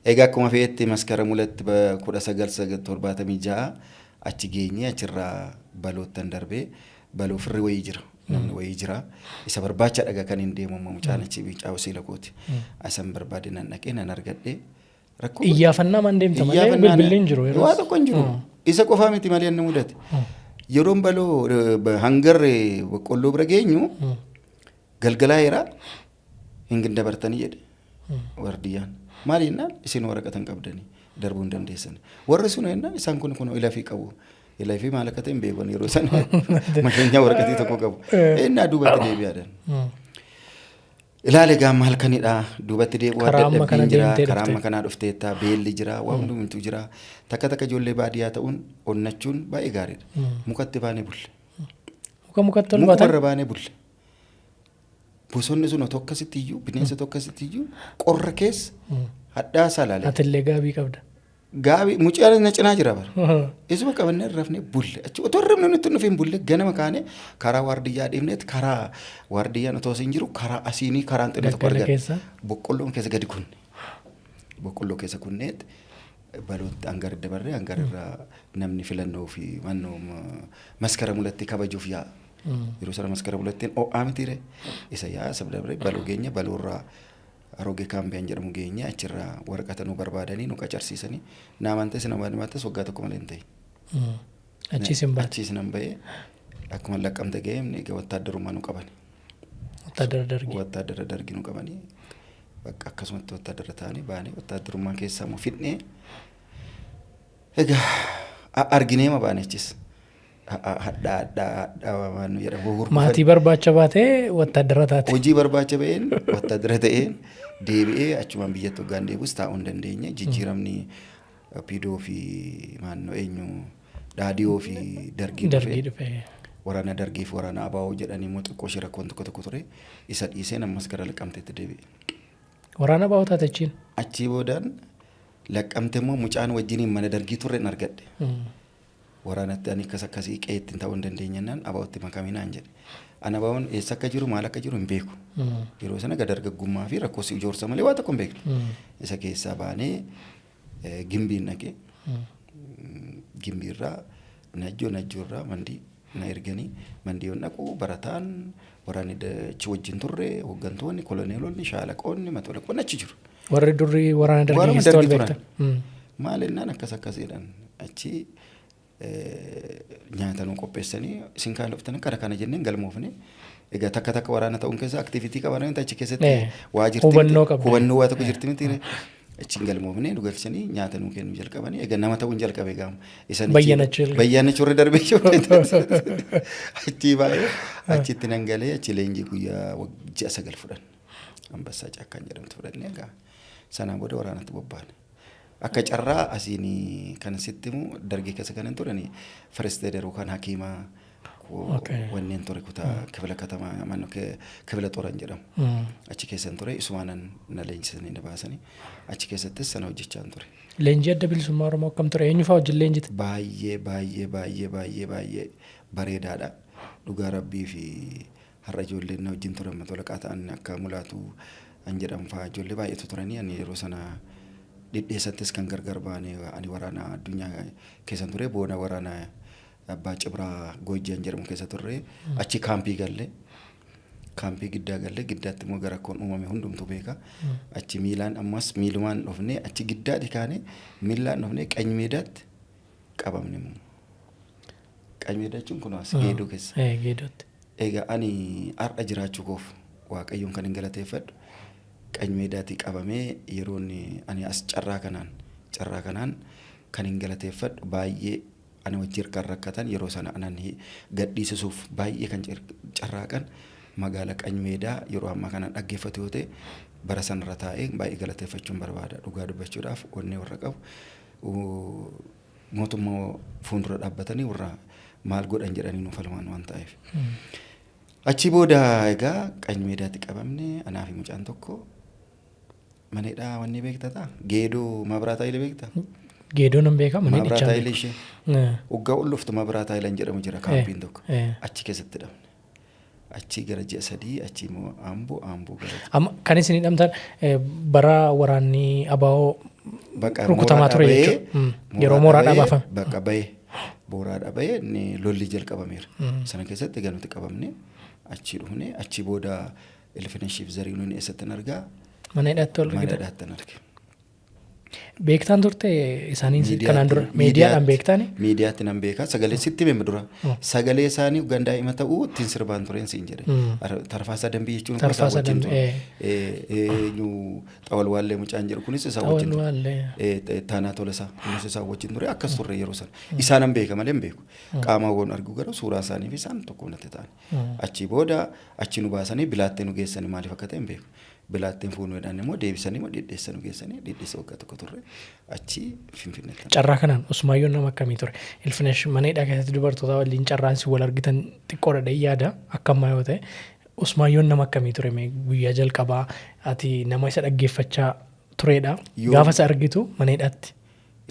Egaa akkuma fe'etti Maskaram 2 1976 achi geenyee, achirraa baloottan darbee Baloo firri wayii jira. Namni wayii jira. Isa barbaacha dhaga kan hin deemu ammoo mucaan achi mucaa wasiila kooti. Asan barbaade nan dhaqee nan argadhee. Rakkoo Iyyaafannaa maan deemta malee Iyyaafannaan- bilbilli hin jiru yeroo. Waa tokko hin jiru. Isa qofaa miti malee inni mudate. Yeroon baloo hangarre boqqolloo bira geenyu galgalaa heeraa hin dabartanii jedhe wardiyyaan. Maali jennaan isin waraqata hin qabdanii darbuu hin dandeessan. Warri sun jennaan isaan kun kun ilafii qabu. Ilafii maal akka ta'e hin beekan yeroo sana masheenyaa waraqatii tokko qabu. Ennaa duubatti deebi'aadhaan. Ilaali egaa maal kanidha duubatti deebi'uu Karaa amma kana dadhabbiin jira deemtee karaa dhufte. amma kanaa dhufteetta beelli jira waa hundumtuu jira takka takka ijoollee baadiyyaa ta'uun onnachuun baay'ee gaariidha. Mukatti baanee bulle. Muka mukatti ol Mukuma baatan. irra baanee bulle. Bosonni sun otoo akkasitti iyyuu bineensa otoo akkasitti iyyuu qorra keessa hadhaa isaa ilaale. Atillee gaabii qabda. Gaabii mucaan na cinaa jira bara. Isuma qabannee rafnee bulle. Achi otoo rafne nutti nuuf hin bulle ganama kaane karaa waardiyyaa dhiifneet karaa waardiyyaan otoo siin jiru karaa asiinii karaan xinnoo tokko Daggala arganne. keessa. Boqqolloon keessa gadi kunne. Boqqolloo keessa kunneet balootti hangar dabarree hangar irraa namni filannoo fi mannoo maskara mulatti kabajuuf yaa'a. Yeroo sana maskara mulattiin ho'aa mitiire isa yaa'a isa dabarree baloo geenya baloorraa Aroogee kaambiyaan jedhamu geenye achirraa waraqata nu barbaadanii nu qacarsiisanii na amantes na amantes waggaa tokko malee hin ta'in. Achiis hin baate. Achiis nan ba'ee akkuma laqqamte ga'eemni egaa wattaaddarummaa nu qabani. Wattaadara dargii. Wattaadara dargii nu qabanii bakka akkasumatti wattaadara ta'anii baanee wattaaddarummaa keessaa immoo fidnee egaa arginee ma baane achis. Hadhaa hadhaa hadhaa waan nu jedhamu hurgufan. Maatii barbaacha baatee wattaadara taate. Hojii barbaacha ba'een wattaadara ta'een deebi'ee achumaan biyyatti hoggaan deebus taa'uu hin dandeenye jijjiiramni Piidoo fi maannoo eenyu Dhaadiyoo fi Dargii Dargii dhufe. dhufe. Waraana Dargii fi waraana Abaa'oo jedhanii immoo xiqqoo ishee rakkoon tokko tokko ture. Isa dhiiseen ammas gara Laqqamteetti deebi'e. Waraana Abaa'oo taate achiin. Achii boodaan Laqqamte immoo mucaan wajjiniin mana Dargii turre hin argadhe. Waraanatti ani akkas akkasii qe'eetti ta'uu hin dandeenye jennaan Abaa'ootti makamii naan jedhe. Ani Abaa'oon eessa akka jiru maal akka jiru hin beeku. Yeroo sana gad dargaggummaa fi rakkoo si ijoorsa malee waa tokko hin beeknu. Isa keessaa baanee Gimbiin dhaqee Gimbiirraa Najjoo Najjoorraa Mandii na erganii Mandii yoon dhaqu barataan waraanni achi wajjin turre hooggantoonni koloneelonni shaalaqoonni matolaqoonni achi jiru. Warri durii waraana dargii Warra keessatti wal dargii beektan. turan. Maal jennaan akkas akkas jedhan achi nyaata nu qopheessanii isin kaan dhuftanii kana kana jenneen galmoofne. Egaa takka takka waraana ta'uun keessa aktivitii qaban miti achi keessatti waa jirti miti. Hubannoo qabda. Hubannoo waa tokko jirti miti. Achiin galmoofne nu galchanii nyaata nu kennuu jalqabanii egaa nama ta'uun jalqabe gaama. Isan achi- Bayyanachuu jalqabe. Bayyanachuu irra darbee achii baay'ee achitti nan galee achi leenjii guyyaa ji'a 9 fudhanne. Ambassaa Caakkaan jedhamtu fudhannee egaa sanaan booda waraanatti bobbaane. Akka carraa asiin kan sitti himu dargii keessa kan hin turani first aider yookaan hakiima wanneen ture kutaa kifila katamaa manno kifila xoran jedhamu. Achi keessan ture isumaanan na leenjisanii na baasanii achi keessattis sana hojjechaan ture. Leenjii Adda Bilisummaa Oromoo akkam ture? Eenyu fa'aa wajjin leenjite? Baay'ee baay'ee baay'ee baay'ee baay'ee bareedaadha. Dhugaa rabbii fi har'a ijoolleen na wajjin turan mato alaqaa ta'an akka Mulaatuu an jedhamu fa'aa ijoollee baay'eetu turanii ani yeroo sana dhidheessattis kan gargar baane ani waraana addunyaa keessan ture boona waraana abbaa cibraa Goojjan jedhamu keessa turre achi kaampii galle kaampii giddaa galle giddaatti immoo gara rakkoon uumame hundumtu beeka achi miilaan ammas miilumaan dhufne achi giddaadhi kaane miilaan dhufne qany meedaatti qabamne immoo. Qanyii jechuun kun as Geedoo keessa. Geedootti. Egaa ani har'a jiraachuu koof Waaqayyoon kan hin galateeffadhu Qanymeedaatii qabamee yeroon ani as carraa kanaan carraa kanaan kan hin galateeffadhu baay'ee ana wajjin kan rakkatan yeroo sana anan gadhiisisuuf baay'ee kan carraaqan magaala Qanymeedaa yeroo ammaa kana dhaggeeffatu yoo ta'e bara sanarra taa'ee baay'ee galateeffachuun barbaada dhugaa dubbachuudhaaf onnee warra qabu mootummaa fuuldura dhaabbatanii warra maal godhan jedhanii nu falmaan waan ta'eef. Achi booda egaa qany meedaatti qabamne anaa fi mucaan tokko mana hidhaa wanni beekta ta'a geedoo maabiraat hayilee beekta? Geedoo nan beeka mana Maabiraat hidhichaa. Hayilee ishee. Waggaa ol dhuftu maabiraat hayileen jedhamu jira kaampiin tokko. Achi keessatti hidhamne. Achii gara ji'a 3 achii immoo Amboo, Amboo gara Amma kan isin hidhamtan bara waraanni ABO Bakka rukutamaa mooraadhaa ture bahee jechuudha. Yeroo mooraadhaa baafame. Bakka bahee. Booraadhaa bahee inni lolli jalqabameera. Sana keessatti egaa nuti qabamne achi dhufne achi booda Ilfineshiif Zarihuun eessatti argaa? Mana hidhaatti wal Mana argitan. hidhaatti arge. Beektaan turte isaaniin kanaan dura miidiyaadhaan beektaani? Miidiyaatti nan beekaa. Sagalee sitti himeme dura. Sagalee isaanii hoggan daa'ima ta'uu ittiin sirbaan tureen siin jedhe. Tarfaasaa Dambii jechuun kun isaan Tarfaasaa wajjin Dambii, ture. Eenyu Xawalwaallee mucaan jedhu kunis isaan wajjin ture. Xawalwaallee. Taanaa Tolasaa kunis isaan wajjin ture. Akkas turre yeroo sana. Isaanan beeka malee hin beeku. Qaama woon argu garuu suuraa isaanii fi isaan tokko natti ta'an. Achii booda achi nu baasanii bilaattee nu geessanii maaliif akka ta'e hin beeku. Bilaatteen fuunuudhaan immoo deebisanii immoo dhidheessa nu geessanii dhidheessa waggaa tokko turre achi Finfinneetti. Carraa kanaan Usmaayyoon nama akkamii ture? Ilfinesh mana hidhaa keessatti dubartoota waliin carraan si wal argitan xiqqoodha dhahee yaada akka ammaa yoo ta'e. Usmaayyoon nama akkamii ture mee guyyaa jalqabaa ati nama isa dhaggeeffachaa turedha. Gaafa isa argitu mana hidhaatti.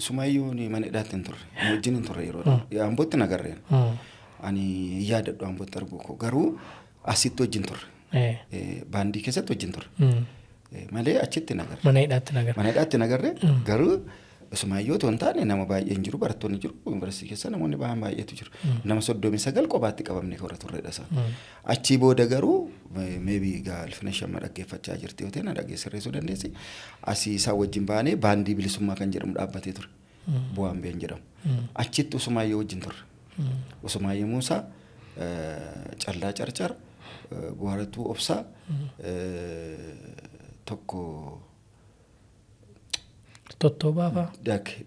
Usmaayyoon mana hidhaatti hin turre. Nu wajjin hin turre yeroo Ambootti na agarreen. Ani yaadadhu Ambootti arguu koo garuu asitti wajjin turre. Baandii keessatti wajjin turre. Malee achitti hin agarre. Mana hidhaatti hin agarre. Mana hidhaatti hin agarre garuu Usmaayyoo otoo hin taane nama baay'een jiru barattoonni jiru yuunivarsiitii keessa namoonni bahan baay'eetu jiru. Nama 39 qobaatti qabamne warra turredha isaan. Achii booda garuu meebii egaa Ilfinesh amma dhaggeeffachaa jirti yoo ta'e na dhaggeessirreessuu dandeessi. Asii isaan wajjin baanee baandii bilisummaa kan jedhamu dhaabbatee ture. Bu'aan been jedhamu. Achitti Usmaayyoo wajjin turre. Usmaayyoo Muusaa, Callaa Carcar, Buhaaratuu Obsaa, tokko Tottoobaa fa'aa.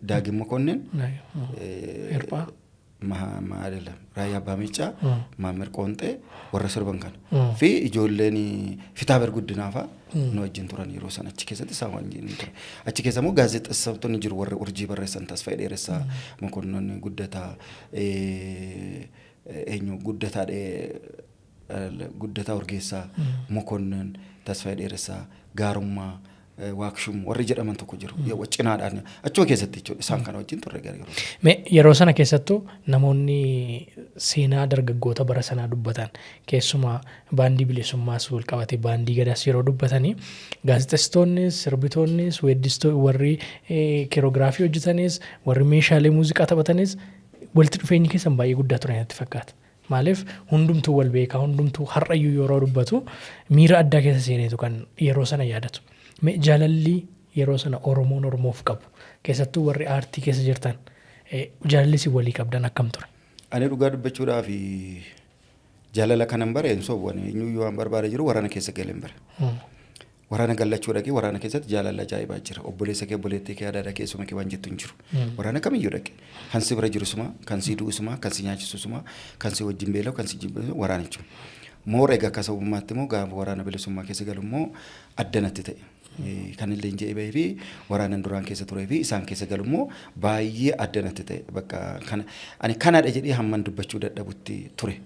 Daagim Mokonnin. Hirphaa. Maadala Raayyaa Abbaa Miccaa, Maammir Qoonxee warra sirban kana. Fi ijoolleen Fitaaber Guddinaa fa'aa nu wajjin turan yeroo sana achi keessatti isaan wajjin turan. Achi keessa immoo gaazexeessitoonni jiru warri urjii barreessan Tasfaayee Dheeressaa, Mokonnon Guddataa, eenyu Guddataa Guddataa Urgeessaa, Mokonnon, Tasfaayee Dheeressaa, Gaarummaa, Waaqshum warri jedhaman tokko jiru. Cinaadhaan achuma keessatti jechuudha. Isaan kana wajjin turre gara yeroo. Mee yeroo sana keessattuu namoonni seenaa dargaggoota bara sanaa dubbatan keessumaa baandii bilisummaas wal qabatee baandii gadaas yeroo dubbatanii gaazexeessitoonnis sirbitoonnis weeddistoonni warri keeroogiraafii hojjetanis warri meeshaalee muuziqaa taphatanis walitti dhufeenyi keessan baay'ee guddaa ture natti fakkaata. Maaliif hundumtuu wal beekaa hundumtuu har'ayyuu yeroo dubbatu miira addaa keessa seeneetu kan yeroo sana yaadatu. Mee jaalalli yeroo sana Oromoon Oromoof qabu keessattuu warri aartii keessa jirtan jaalalli isin walii qabdan akkam ture? Ani dhugaa dubbachuudhaaf jaalala kanan bare hin sobu ani eenyuyyuu waan barbaade jiru waraana keessa galeen bare. Waraana gallachuu dhaqee waraana keessatti jaalala ajaa'ibaa jira. Obboleessa kee obboleettii kee adaada kee suma kee waan jettu hin jiru. Waraana kamiyyuu dhaqe. Kan si bira jiru suma, kan si du'u suma, kan si nyaachisu suma, kan si wajjin beela'u, kan si jibbu waraana jechuudha. Moora egaa akka sabummaatti immoo gaafa waraana bilisummaa keessa galu immoo adda natti ta'e. Kan illee hin bahee fi waraanan duraan keessa turee fi isaan keessa galu immoo baay'ee adda natti ta'e. Bakka kana ani kanadha jedhee hamman dubbachuu dadhabutti ture.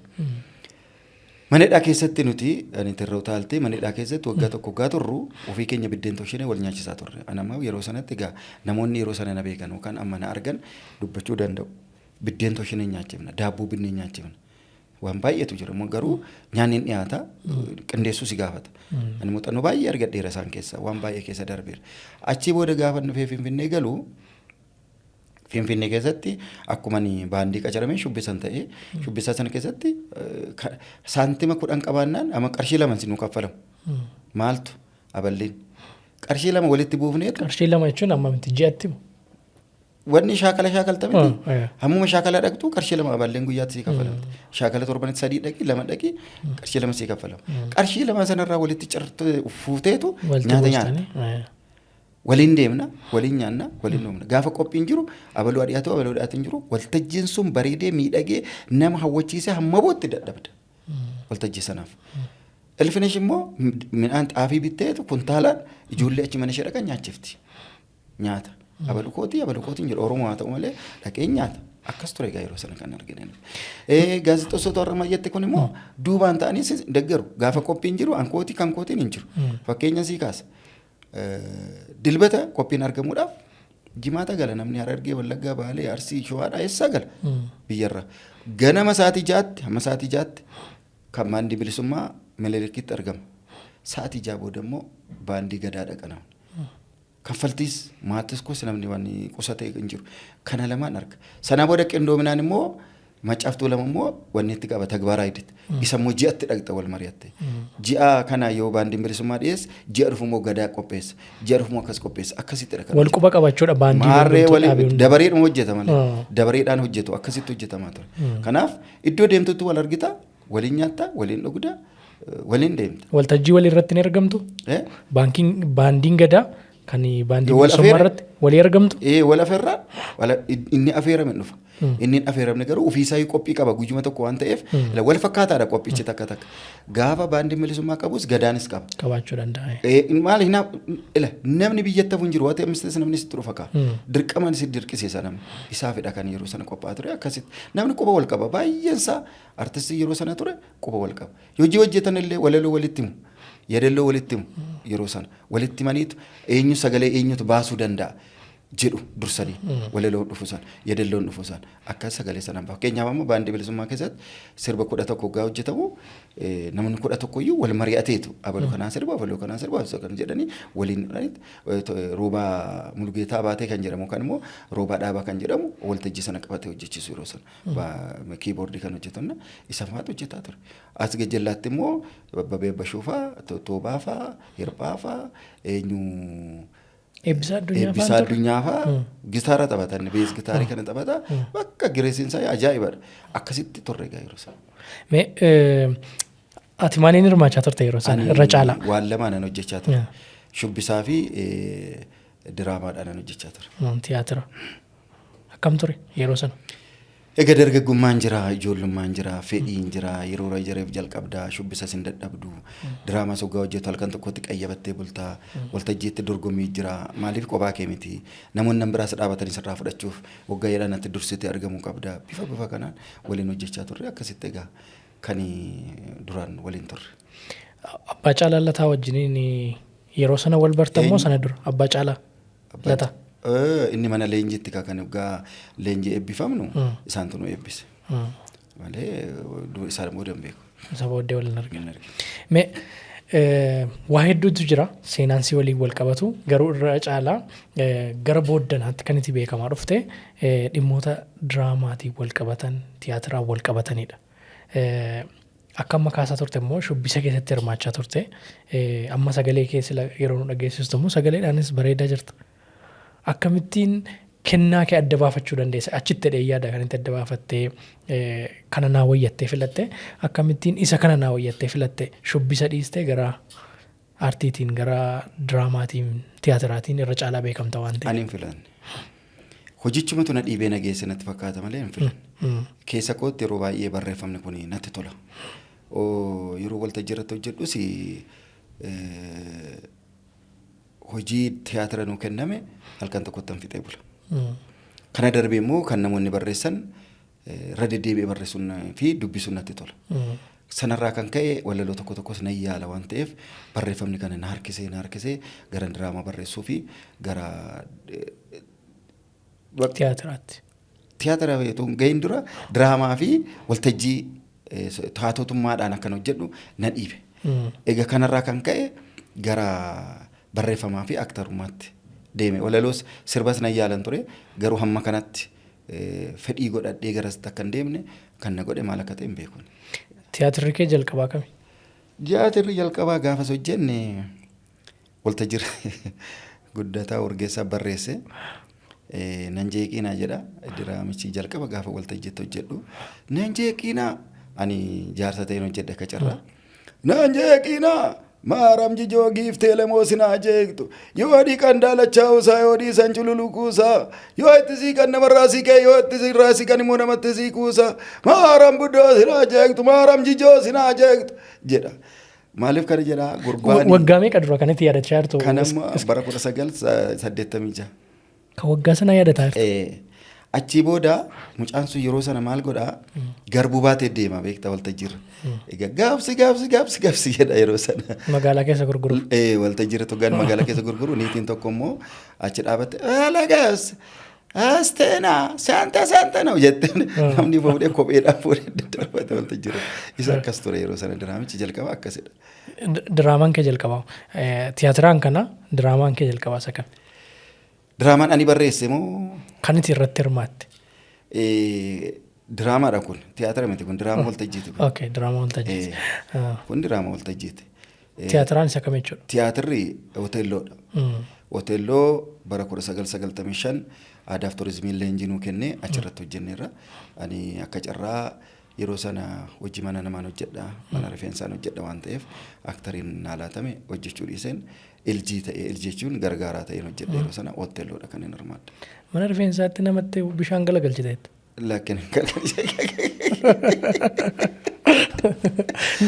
Mana hidhaa keessatti nuti ani tirra utaaltee mana hidhaa keessatti waggaa tokko waggaa turru ofii keenya biddeen tolchinee wal nyaachisaa turre. Ani amma yeroo sanatti egaa namoonni yeroo sana na beekan yookaan amma na argan dubbachuu danda'u. Biddeen tolchinee nyaachifna, daabboo binnee nyaachifna. Waan baay'eetu jira immoo garuu nyaanni hin dhiyaata qindeessuu si gaafata. Ani muuxannoo baay'ee argadheera isaan keessa waan baay'ee keessa darbeera. Achii booda gaafa dhufee Finfinnee galu Finfinnee keessatti akkuma ani baandii qacarameen shubbisan ta'ee shubbisaa sana keessatti saantima 10 qabaannaan amma qarshii 2 sinuu kaffalamu. Maaltu aballiin qarshii 2 walitti buufneetu. Qarshii 2 jechuun amma miti ji'atti moo? Wanni shaakala shaakalta miti. Hammuma shaakala dhaqxu qarshii 2 aballeen guyyaatti sii kaffalamti. Shaakala torbanitti 3 dhaqi 2 dhaqi qarshii 2 sii kaffalama. Qarshii 2 sanarraa walitti fuuteetu nyaata nyaata. Waliin deemna, waliin nyaanna, waliin dhugna. Gaafa qophiin jiru abaluu dhiyaatu abaluu dhiyaatu hin jiru. Waltajjiin sun bareedee miidhagee nama hawwachiisee hamma bootti dadhabda. Waltajjii sanaaf. Ilfinesh immoo midhaan xaafii bitteetu kuntaalaan ijoollee achi mana ishee dhaqan nyaachifti. Nyaata. Abaluu kootii abaluu kootiin jedhu Oromoo haa ta'u malee dhaqee nyaata. Akkas ture egaa yeroo sana kan argine. Gaazexeessota warra ammayyaatti kun immoo duubaan ta'anii si deeggaru. Gaafa qophiin jiru an kootii kan kootiin hin jiru. Fakkeenya sii kaasa. Dilbata qophiin argamuudhaaf jimaata gala namni Harargee, Wallaggaa, Baalee, Arsii, Shawaadhaa eessaa gala biyyarraa. Ganama sa'aatii 6tti hamma sa'aatii 6tti kan baandii bilisummaa Minilikitti argama. Sa'aatii 6 booda immoo baandii gadaa dhaqa namni. Kaffaltiis maatis koos namni waan qusatee hin jiru. Kana lamaan arga. Sana booda qindoominaan immoo Maccaaf Tuulama immoo wanni itti qaba tagbaaraa iditti. Isa immoo ji'atti dhaqxa wal mari'atte. Ji'a kana yoo baandiin bilisummaa dhiyeesse, ji'a dhufu immoo Gadaa qopheessa. Ji'a dhufu immoo akkas qopheessa. Akkasittidha kan Wal quba qabachuudha baandii Maarree hundumtuu waliin dhaabee hundi. Dabareedhuma hojjeta malee. Ah. Dabareedhaan hojjetu, akkasitti hojjetamaa ture. Kanaaf iddoo deemtutti wal argita, waliin nyaatta, waliin dhugda, waliin deemta. Waltajjii walii irratti ni argamtu. Eh? Baankiin baandiin Gadaa kan baandii Wal bilisummaa afeera. irratti walii argamtu. Ee, wal afeerraa inni afeerame hin dhufa. Inni hin afeeramne garuu ofiisaa qophii qaba guyyuma tokko waan ta'eef wal fakkaataadha qophichi takka takka. Gaafa baandiin bilisummaa qabus Gadaanis qaba. Qabaachuu danda'a. Maal hin ila namni biyyatti hafu hin jiru waan ta'eef namni sitti dhufa kaa. Dirqamaan si dirqisiisa namni. Isaafidha kan yeroo sana qophaa'aa ture. Akkasitti namni quba wal qaba, baay'een isaa artistii yeroo sana ture quba wal qaba. Hojii hojjetan illee walaloo walitti himu. Yaadaloo walitti himu, yeroo sana walitti himaniitu eenyu sagalee eenyutu baasuu danda'a jedhu dursanii, walaloon dhufu sana, yaadalloon dhufu sana akka sagalee sanaan bahu. Fakkeenyaaf, amma baandii bilisummaa keessatti sirba 11 gaa hojjetamu, namni 11 iyyuu wal mari'ateetu abaluu kanaan sirba, abaluu kanaan sirba, abaluu kan jedhanii waliin dhufanitti, Roobaa Mulgeetaa Baatee kan jedhamu kan immoo Roobaa Dhaabaa kan jedhamu waltajjii sana qabatee hojjechiisu yeroo sana kiiboordii kan hojjetan isa faatu hojjetaa ture. As gajjallaatti immoo Babbabee Abbashuufaa, Toobaafaa, Hirphaafaa, eenyu Eebbisaa Addunyaa Eebbisaa fa'aan ture. Addunyaa fa'aa gitaara taphatan, bass gitaarii kana taphata, bakka gireesiin isaa ajaa'ibadha. Akkasitti turre egaa yeroo sana. Mee ati maaliin hirmaachaa turte yeroo sana Ani irra caalaa? waan lamaanan hojjechaa ture. Shubbisaa fi diraamaadhaan hojjechaa ture. Tiyaatira. Akkam ture yeroo sana? Egaa dargaggummaan jira, ijoollummaan jira, fedhiin jira, yeroo jireef jalqabdaa, shubbisa sin dadhabdu, diraamaa soggaa hojjetu halkan tokkotti qayyabattee bultaa, waltajjiitti dorgommii jira, maaliif kophaa kee miti, namoonni nan biraas dhaabatanii sirraa fudhachuuf waggaa jedhan ati dursitee argamuu qabda, bifa bifa kanaan waliin hojjechaa turre. Akkasitti egaa kan duraan waliin turre. Abbaa Caalaa Lataa wajjiniin yeroo sana wal bartan moo Eenyu? sana dura Abbaa Caalaa Lataa? Inni mana leenjiitti kan waggaa leenjii eebbifamnu isaantu nu eebbise. Malee isaan booda hin beeku. Isa booddee waliin argina. Hin argine. Mee waa hedduutu jira seenaan si waliin wal qabatu, garuu irra caalaa gara booddanaatti kan itti beekamaa dhufte dhimmoota diraamaatiin wal qabatan, tiyaatiraan wal qabatanidha. Akka amma kaasaa turte immoo shubbisa keessatti hirmaachaa turte. Amma sagalee keessa yeroo nu dhageessistu immoo sagaleedhaanis bareedaa jirta. Akkamittiin kennaa kee adda baafachuu dandeessa? Achitti jedhee yaada kan itti adda baafattee kana naa wayyattee filatte, akkamittiin isa kana naa wayyattee filatte, shubbisa dhiistee gara aartiitiin, gara diraamaatiin, tiyaatiraatiin irra caalaa beekamta waan ta'eef? Ani hin filanne. Hojichumatu na dhiibee na geesse natti fakkaata malee hin filanne. Keessa kootti yeroo baay'ee barreeffamni kun natti tola. Yeroo waltajjii irratti hojjedhus hojii tiyaatira nuu kenname halkan tokkotti hin fixee bula. Kana darbee immoo kan namoonni barreessan irra deddeebi'ee barreessuun fi dubbisuun natti tola. Sanarraa kan ka'e walaloo tokko tokkos nan yaala waan ta'eef barreeffamni kana na harkisee na harkisee gara diraamaa barreessuu fi gara Tiyaatiraatti. Tiyaatira otoo hin gahin dura diraamaa fi waltajjii taatotummaadhaan akkan hojjedhu na dhiibe. Egaa kanarraa kan ka'e gara barreeffamaa fi aktarummaatti deeme. Walaloos sirbas nan yaalan ture, garuu hamma kanatti fedhii godhadhee garasitti akka hin deemne kan na godhe maal akka ta'e hin beeku. Tiyaatirri kee jalqabaa kami? Tiyaatirri jalqabaa gaafas hojjenne waltajjii Guddataa Urgeessaa barreesse. Nan jeeqiinaa jedha. Diraamichi jalqaba gaafa waltajjiitti hojjedhu. Nan jeeqiinaa, ani jaarsa ta'een hojjedhe akka carraa. Nan jeeqiinaa, maaram jijoo giiftee lemoo sinaa jeeqxu, yoo dhiqan daalachaa'uusaa, yoo dhiisan cululuquusaa, yoo itti siiqan namarraa siiqee, yoo itti irraa siiqan immoo namatti siiquusaa, maaram guddoo sinaa jeeqxu, maaram jijoo sinaa jeeqxu jedha. Maaliif kana jedhaa gurbaan? Waggaa meeqa dura kanatti yaadachaa jirtu? Kan amma bara 1986. Kan waggaa sana yaadataa jirtu. Achii booda mucaan sun yeroo sana maal godhaa, garbuu baatee deema beektaa waltajjiirra. Egaa gaabsi gaabsi gaabsi gaabsi jedha yeroo sana. Magaalaa keessa gurguru. Waltajjiirra togaan magaalaa keessa gurguru, niitiin tokko immoo achi dhaabatte, "Haala gaabsi Asteenaa saanta saanta na'u," jettee namni fuudhee kopheedhaan fuudhee daddarbate waltajjiirra. Isa akkas ture yeroo sana, diraamichi jalqaba akkasidha. Diraamaan kee jalqabaa. Tiyaatiraan kana, diraamaan kee jalqabaa isa kami? Diraamaan ani barreesse moo? Kan itti irratti hirmaatte. Diraamaadha kun. Tiyaatira miti kun, diraama waltajjiiti kun. Okay, diraama waltajjiiti. Kun diraama waltajjiiti. Tiyaatiraan isa kam jechuudha? Tiyaatirri Oteelloodha. Oteelloo bara 1995 aadaaf turizimiin leenjii nuu kennee achirratti hojjenneerra. Ani akka carraa yeroo sana hojii mana namaan hojjedha, mana rifeensaan hojjedha waan ta'eef aktariin naa laatame hojjechuu dhiiseen iljii ta'ee, iljii jechuun gargaaraa ta'een hojjedha yeroo sana Oteelloodha kan hin hirmaadhe. Mana rifeensaatti namatti bishaan galagalchiteetta? Lakkin.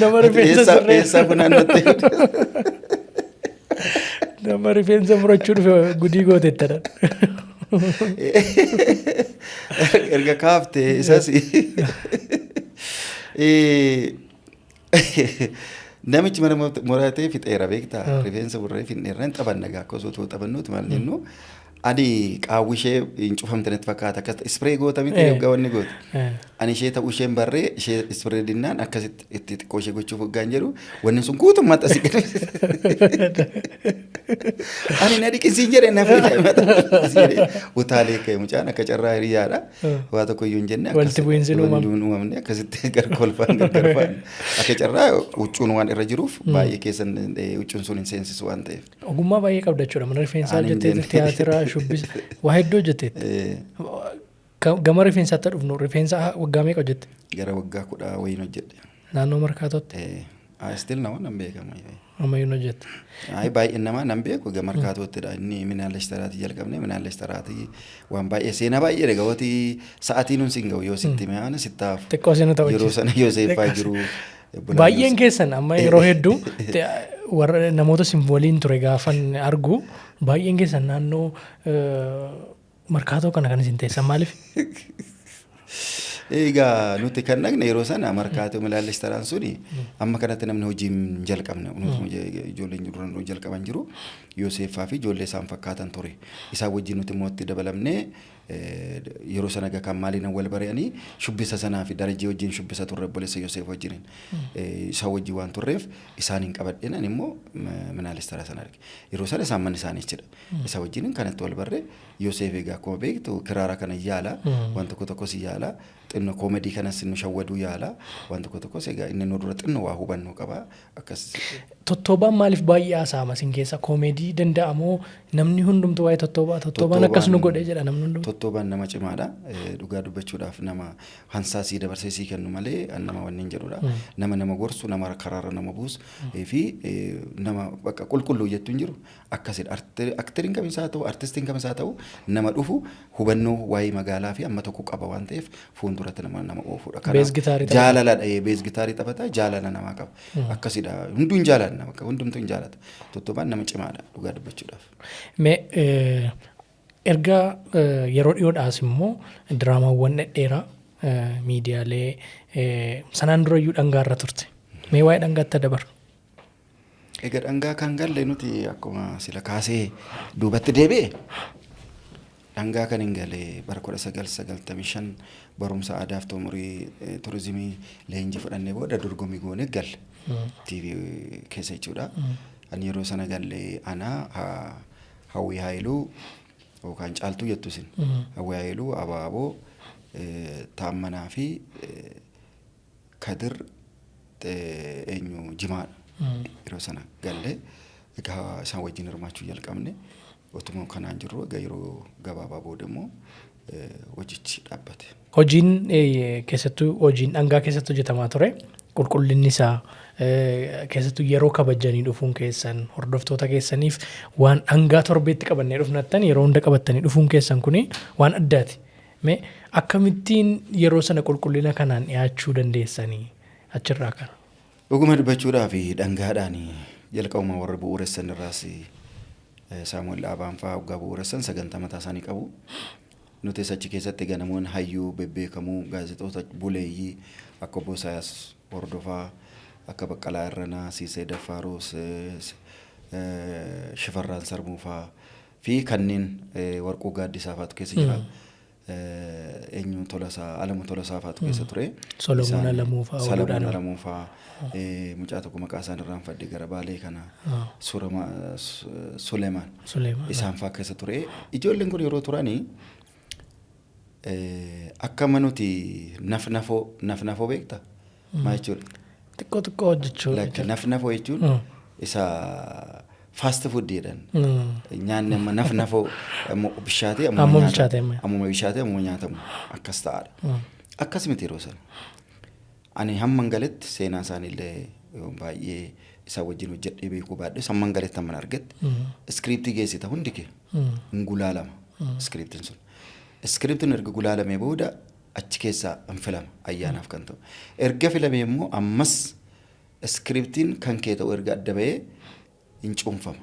Nama rifeensa sirreessa. Eessaa funaannatte? Nama rifeensa murachuu dhufe gudii gootettadha. Erga kaaftee isas. Namichi mana muratee fixeera beektaa, rifeensa murree finneerra hin taphanna gaa, akka osoo taphannuuti maal jennu, ani qaawwi ishee hin cufamte natti fakkaata, akkas spray goota miti waggaa wanni goota. Ani ishee ta'uu isheen barree ishee spray dinnaan akkasitti itti xiqqoo ishee gochuuf waggaan jedhu wanni sun guutummaatti asii gadi. Ani na dhiqisiin jedhe na fide utaalee ka'e, mucaan akka carraa hiriyaadha. Waa tokko iyyuu hin jenne. Walitti bu'iinsi hin uumamne. Hin uumamne, akkasitti gar kolfaan gargar fa'an. Akka carraa huccuun waan irra jiruuf baay'ee keessan huccuun sun hin seensisu waan ta'eef. Ogummaa baay'ee qabda jechuudha. Mana rifeensaa Ani hin hojjetteetti, jenne. tiyaatira, shubbisa, waa hedduu hojjetteetti. Gama rifeensaatti dhufnu, rifeensa waggaa meeqa hojjette? Gara waggaa 10 wayiin hojjedhe. Naannoo Markaatootti? Still nama nan beekama. Ammayyuu hojjette. Ay, baay'een namaa nan beeku, egaa Markaatoottidha. Inni Minaallesh Taraatii jalqabne, Minaallesh Taraatii waan baay'ee seenaa baay'ee gawooti, sa'aatii nun siin ga'u yoo sitti mi'aana sittaaf. Xiqqoo isin taphachiisa. Yeroo sana Yoseeffaa jiru. Baay'een keessan amma yeroo hedduu warra namoota isin waliin ture gaafan argu, baay'een keessan naannoo Markaatoo kana kan isin teessan maaliif? Egaa nuti kan dhaqne yeroo sana Markaatoo Minaallesh Taraan suni amma kanatti namni hojii hin jalqabne, ijoolleen duraan jalqaban jiru, Yoseeffaa fi ijoollee isaan fakkaatan ture. Isaan wajjin nuti immoo itti dabalamnee yeroo sana egaa kan maaliin wal bari'anii shubbisa sanaa fi Darajee wajjin shubbisa turre, obboleessa Yoseef wajjiniin. Isaan wajjin waan turreef isaan hin qabadheen, ani immoo Minaallesh Taraa sana arge. Yeroo sana isaan manni isaanii achidha. Isa wajjin kanatti wal barre. Yoseef egaa akkuma beektu kiraara kana yaala, waan tokko tokkos yaala, xinno koomedii kanas nu shawwaduu yaala, waan tokko tokkos egaa inni nu dura xinno waa hubannoo qaba akkas. Tottoobaan maaliif baay'ee haasa'ama isin keessa? Koomedii danda'amoo namni hundumtu waa'ee tottoobaa, tottoobaan akkas nu godhe jedha namni hundumtu. Tottoobaan nama cimaadha. Dhugaa dubbachuudhaaf nama hansaa sii dabarsee sii kennu malee nama wanni hin jedhudha. Nama nama gorsu, nama karaarra nama buusu fi nama bakka qulqulluu jettu hin jiru. Akkasidha. Akteriin kamisaa ta'u, artistiin kamisaa ta'u, nama dhufu hubannoo waa'ee magaalaa fi amma tokko qaba waan ta'eef fuulduratti nama nama oofudha. Bass gitaarii taphata. Jaalaladha. Bass gitaarii taphata, jaalala namaa qaba. Akkasidha. Hunduu hin jaalanna, bakka hundumtuu hin jaalata. Tottoobaan nama cimaadha dhugaa dubbachuudhaaf. Mee erga yeroo dhiyoodhaas immoo diraamaawwan dhedheeraa miidiyaalee sanaan durayyuu dhangaarra turte. Mee waa'ee dhangaatti dabarru. Egaa dhangaa kan galle nuti akkuma sila kaasee duubatti deebi'e, dhangaa kan hin gale bara 1995 barumsa aadaaf turizimii leenjii fudhannee booda dorgommii goonee galle. TV keessa jechuudha. Ani yeroo sana galle ana, Hawwii Haayiluu yookaan Caaltuu jettu isin. Hawwii Haayiluu, Abaaboo, Taammanaa fi Kadir eenyu Jimaadha. Yeroo sana galle egaa isaan wajjin hirmaachuu jalqabne. Otuma kanaan jirru egaa yeroo gabaabaa booda immoo hojichi dhaabbate. Hojiin keessattuu hojiin dhangaa keessatti hojjetamaa ture qulqullinni isaa, keessattuu yeroo kabajanii dhufuun keessan, hordoftoota keessaniif waan dhangaa torbeetti qabannee dhufnattan yeroo hunda qabattanii dhufuun keessan kuni waan addaati. Mee akkamittiin yeroo sana qulqullina kanaan dhiyaachuu dandeessanii achirraa kana? Dhuguma dubbachuudhaaf dhangaadhaan jalqabuma warra bu'uuressan irraas Saamu'eel Dhaabaan fa'aa waggaa bu'uuressan sagantaa mataa isaanii qabu. Nutis achi keessatti egaa namoonni hayyuu bebbeekamoo, gaazexoota buleeyyii akka obbo Isaayaas Hordofaa, akka Baqqalaa Irranaa, Siisee Daffaaroos, Shifarraan Sarmuu fa'aa fi kanneen Warquu Gaaddisaa fa'aatu keessa jira. Eenyu Tolasaa, Alamuu Tolasaa fa'aatu keessa ture. Solomoon Alamuu fa'aa Solomoon ooluudhaan. Alamuu fa'aa, mucaa tokko maqaa isaan irraanfadhe gara Baalee kana, Suleemaan. Suleemaan. Isaan fa'aa keessa ture. Ijoolleen kun yeroo turanii akka nuti naf nafoo, naf nafoo beektaa? Maal jechuudha? Xiqqoo xiqqoo hojjechuu. Lakki, naf nafoo jechuun isa fast food jedhan. Nyaanni amma naf nafoo ammoo bishaatee Ammuma ammuma bilchaatee nyaatamu. amma. Ammuma bishaatee ammuma nyaatamu akkas ta'aadha. Akkas miti yeroo sana. Ani hamman galetti seenaa isaaniillee baay'ee isaan wajjin hojjedhee beekuu baadhus, hamman galetti hamman argetti scriptii geessita hundi kee. Hin gulaalama scriptiin sun. Scriptiin erga gulaalamee booda achi keessaa hin filama ayyaanaaf kan ta'u. Erga filamee immoo ammas scriptiin kan kee ta'u erga adda bahee hin cuunfama.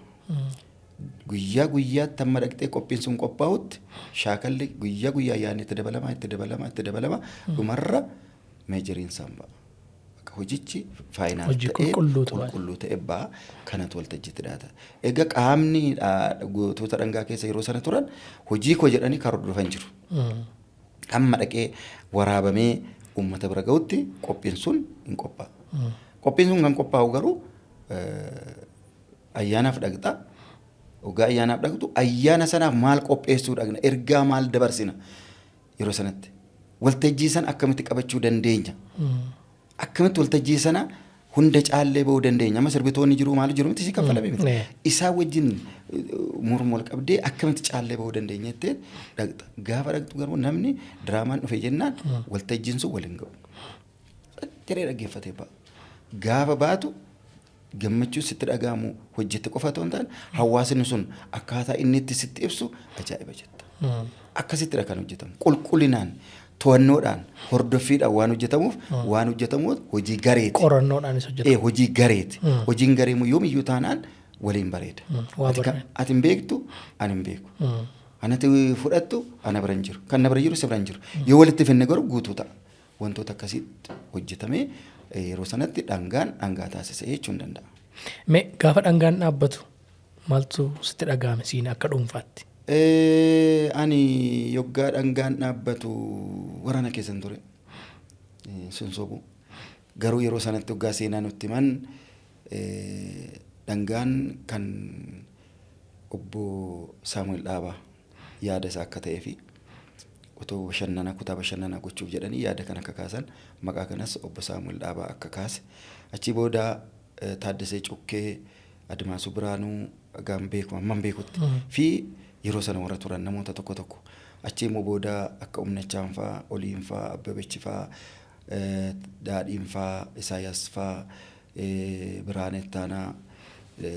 Guyyaa guyyaatti hamma dhaqxee qophiin sun qophaa'utti shaakalli guyyaa guyyaa yaadni itti dabalamaa, itti dabalamaa, itti dabalamaa, dhumarra majoriin isaan ba'a. Bakka hojichi final Hojii ta'ee qulqulluu ta'e. Qulqulluu ta'e ba'a, kanatu waltajjiitti dhiyaata. Egaa qaamni gootota dhangaa keessa yeroo sana turan hojii koo jedhanii kan hordofan jiru. Hamma dhaqee waraabamee uummata bira ga'utti qophiin sun hin qophaa'a. Qophiin sun kan qophaa'u garuu ayyaanaaf dhaqxa. Waggaa ayyaanaaf dhaqxu ayyaana sanaaf maal qopheessuu dhaqna? Ergaa maal dabarsina? Yeroo sanatti waltajjii sana akkamitti qabachuu dandeenya? Akkamitti waltajjii sana hunda caallee ba'uu dandeenya? Amma sirbitoonni jiru, maal jiru miti, si kaffalame miti. Isaa wajjin morma wal qabdee akkamitti caallee ba'uu dandeenya jettee dhaqxa. Gaafa dhaqxu garuu namni diraamaan dhufe jennaan waltajjiin sun waliin ga'u. Jedhee dhaggeeffatee ba'a. Gaafa baatu gammachuu sitti dhaga'amu hojjette qofa otoo hin taane, hawaasni sun akkaataa inni itti sitti ibsu ajaa'iba jetta. Akkasittidha kan hojjetamu. Qulqullinaan, to'annoodhaan, hordoffiidhaan waan hojjetamuuf hojii gareeti. Qorannoodhaanis hojjetama. Hojii gareeti. Hojiin garee immoo yoomiyyuu taanaan waliin bareeda. Waa barreeda. Ati hin beektu, ani hin beeku. Anati fudhattu ana bira hin jiru. Kan na bira jiru si bira hin jiru. Yoo walitti finne garuu guutuu ta'a. Wantoota akkasiitti hojjetamee yeroo sanatti dhangaan dhangaa taasisa jechuun danda'a. Mee gaafa dhangaan dhaabbatu maaltu sitti dhaga'ame siin akka dhuunfaatti? Ani yoggaa dhangaan dhaabbatu waraana keessan ture. Sun sobu. Garuu yeroo sanatti yoggaa seenaa nutti himan, dhangaan kan obbo Saamu'eel Dhaabaa yaada isaa akka ta'ee fi otoo bashannana kutaa bashannanaa gochuuf jedhanii yaada kan akka kaasan, maqaa kanas obbo Saamu'eel Dhaabaa akka kaase, achii booda Taaddasee Cukkee, Admaasuu Biraanuu gaan beeku amman beekutti fi yeroo sana warra turan namoota tokko tokko, achii immoo booda akka Humnachaan faa, Oliin faa, Abbabechi faa, Daadhiin faa, Isaayyaas faa, Biraanee Ittaanaa,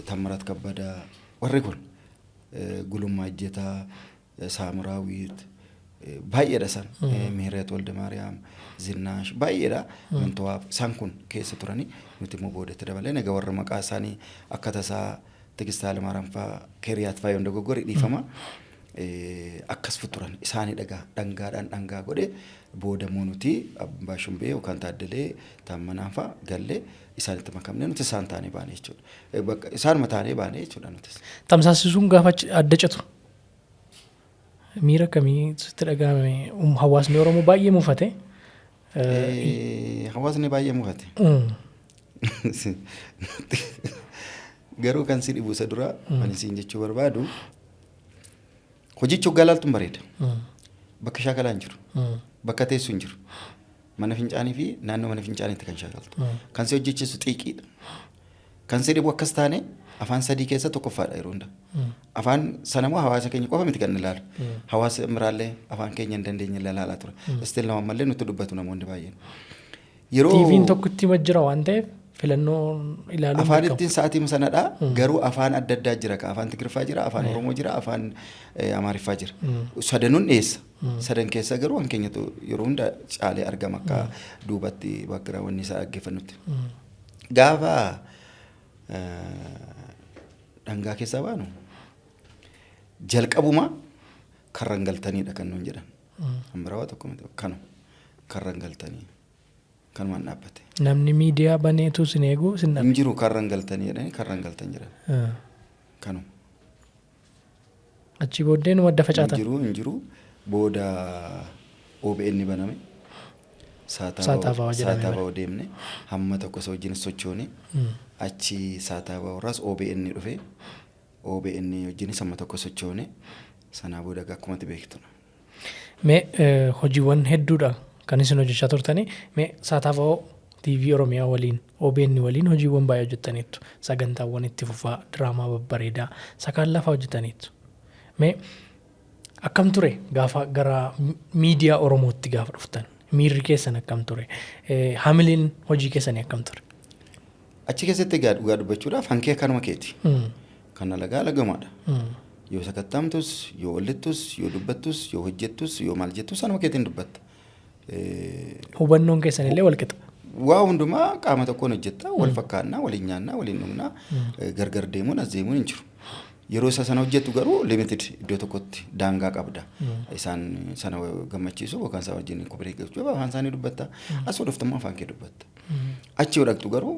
Tammarat Kabbadaa, warri kun, Gulummaa Ejjetaa, Saamuraawiit, baay'eedha isaan. Mihiret Waldemaariyaam, Zinnaash, baay'eedha. Mintowaaf isaan kun keessa turanii, nuti immoo boodatti dabalee egaa warra maqaa isaanii akka tasaa Tigistaa Hayilemaariyaam faa, Keeriyaat faa yoon dogoggore dhiifama. Akkas turan isaanii dhagaa dhangaadhaan dhangaa godhe. Booda immoo nuti Abbaa Shumbee yookaan Taaddalee Taammanaa faa gallee isaanitti makamnee nuti isaan taanee baane jechuudha. Bakka isaanuma taanee baane jechuudha nutis. Tamsaasisuun gaafa adda citu miira akkamii sitti dhaga'ame? Hawaasni Oromoo baay'ee mufate. Hawaasni baay'ee mufate. Garuu kan si dhibu isa dura ani siin jechuu barbaadu, hojichi hoggaa laaltu bareeda. Bakka shaakalaa hin jiru. Bakka teessu hin jiru. Mana fincaanii fi naannoo mana fincaaniitti kan shaakaltu. Kan si hojjechiisu xiiqiidha. Kan si dhibu akkas taane afaan sadii keessa tokkoffaadha yeroo hunda. Afaan sanammoo hawaasa keenya qofa miti kan ilaalu. Hawaasa biraallee afaan keenya hin dandeenye ilaalaa ture. Still nama ammallee nutti dubbatu namoonni baay'een. Yeroo TV'n tokkotti jira waan ta'eef filannoo ilaaluun afaan dirqama. Ittiin sa'aatii sanadha, garuu afaan adda addaa jira, ka afaan Tigiriffaa jira, afaan Oromoo jira, afaan Amaariffaa jira. Sadanuun dhiyeessa. Sadan keessa garuu kan keenyatu yeroo hunda caalee argama akka duubatti background isaa dhaggeeffannutti. Gaafa dhangaa keessaa baanu jalqabuma karran galtaniidha kan nuun jedhan. Kan biraa waa tokko miti, kanu karran galtanii kanumaan dhaabbate. Namni miidiyaa baneetu sin eegu sin dhabe. Hin jiru, karran galtanii jedhanii, karran galtan jedhan. Kanuma. Achii booddee nu madda Hin facaatan. jiru, hin jiru. Booda OBN baname. Saataabaa jedhamee Saataabaa deemne, hamma tokko isa wajjin sochoone. Achi Saataabaa irraas OBN dhufe. OBN wajjinis hamma tokko sochoone. Sanaa booda akkuma ati beektu. Mee hojiiwwan hedduudha kan isin hojjechaa turtanii. Mee Saataabaa TV Oromiyaa waliin, OBN waliin hojiiwwan baay'ee hojjettaniittu. Sagantaawwan itti fufaa, diraamaa babbareedaa, sakaan lafaa hojjettaniittu. Mee akkam ture gaafa gara miidiyaa Oromootti gaafa dhuftan? Miirri keessan akkam ture? Hamileen hojii keessanii akkam ture? Achi keessatti egaa dhugaa dubbachuudhaaf hankee akkanuma keeti. Kan alagaa alagamaadha. Yoo sakattaamtus, yoo ollittus, yoo dubbattus, yoo hojjettus, yoo maal jettus anuma keetiin dubbatta. Hubannoon keessan illee wal qixa. Waa hundumaa qaama tokkoon hojjetta, wal fakkaannaa, waliin nyaannaa, waliin dhugnaa, gargar deemuun as deemuun hin jiru. Yeroo isa sana hojjettu garuu limited, iddoo tokkotti daangaa qabda. Isaan sana gammachiisu yookaan isaan wajjin kophee gochuu afaan isaanii dubbatta. As yoo dhuftu immoo afaan kee dubbatta. Achi yoo dhaqxu garuu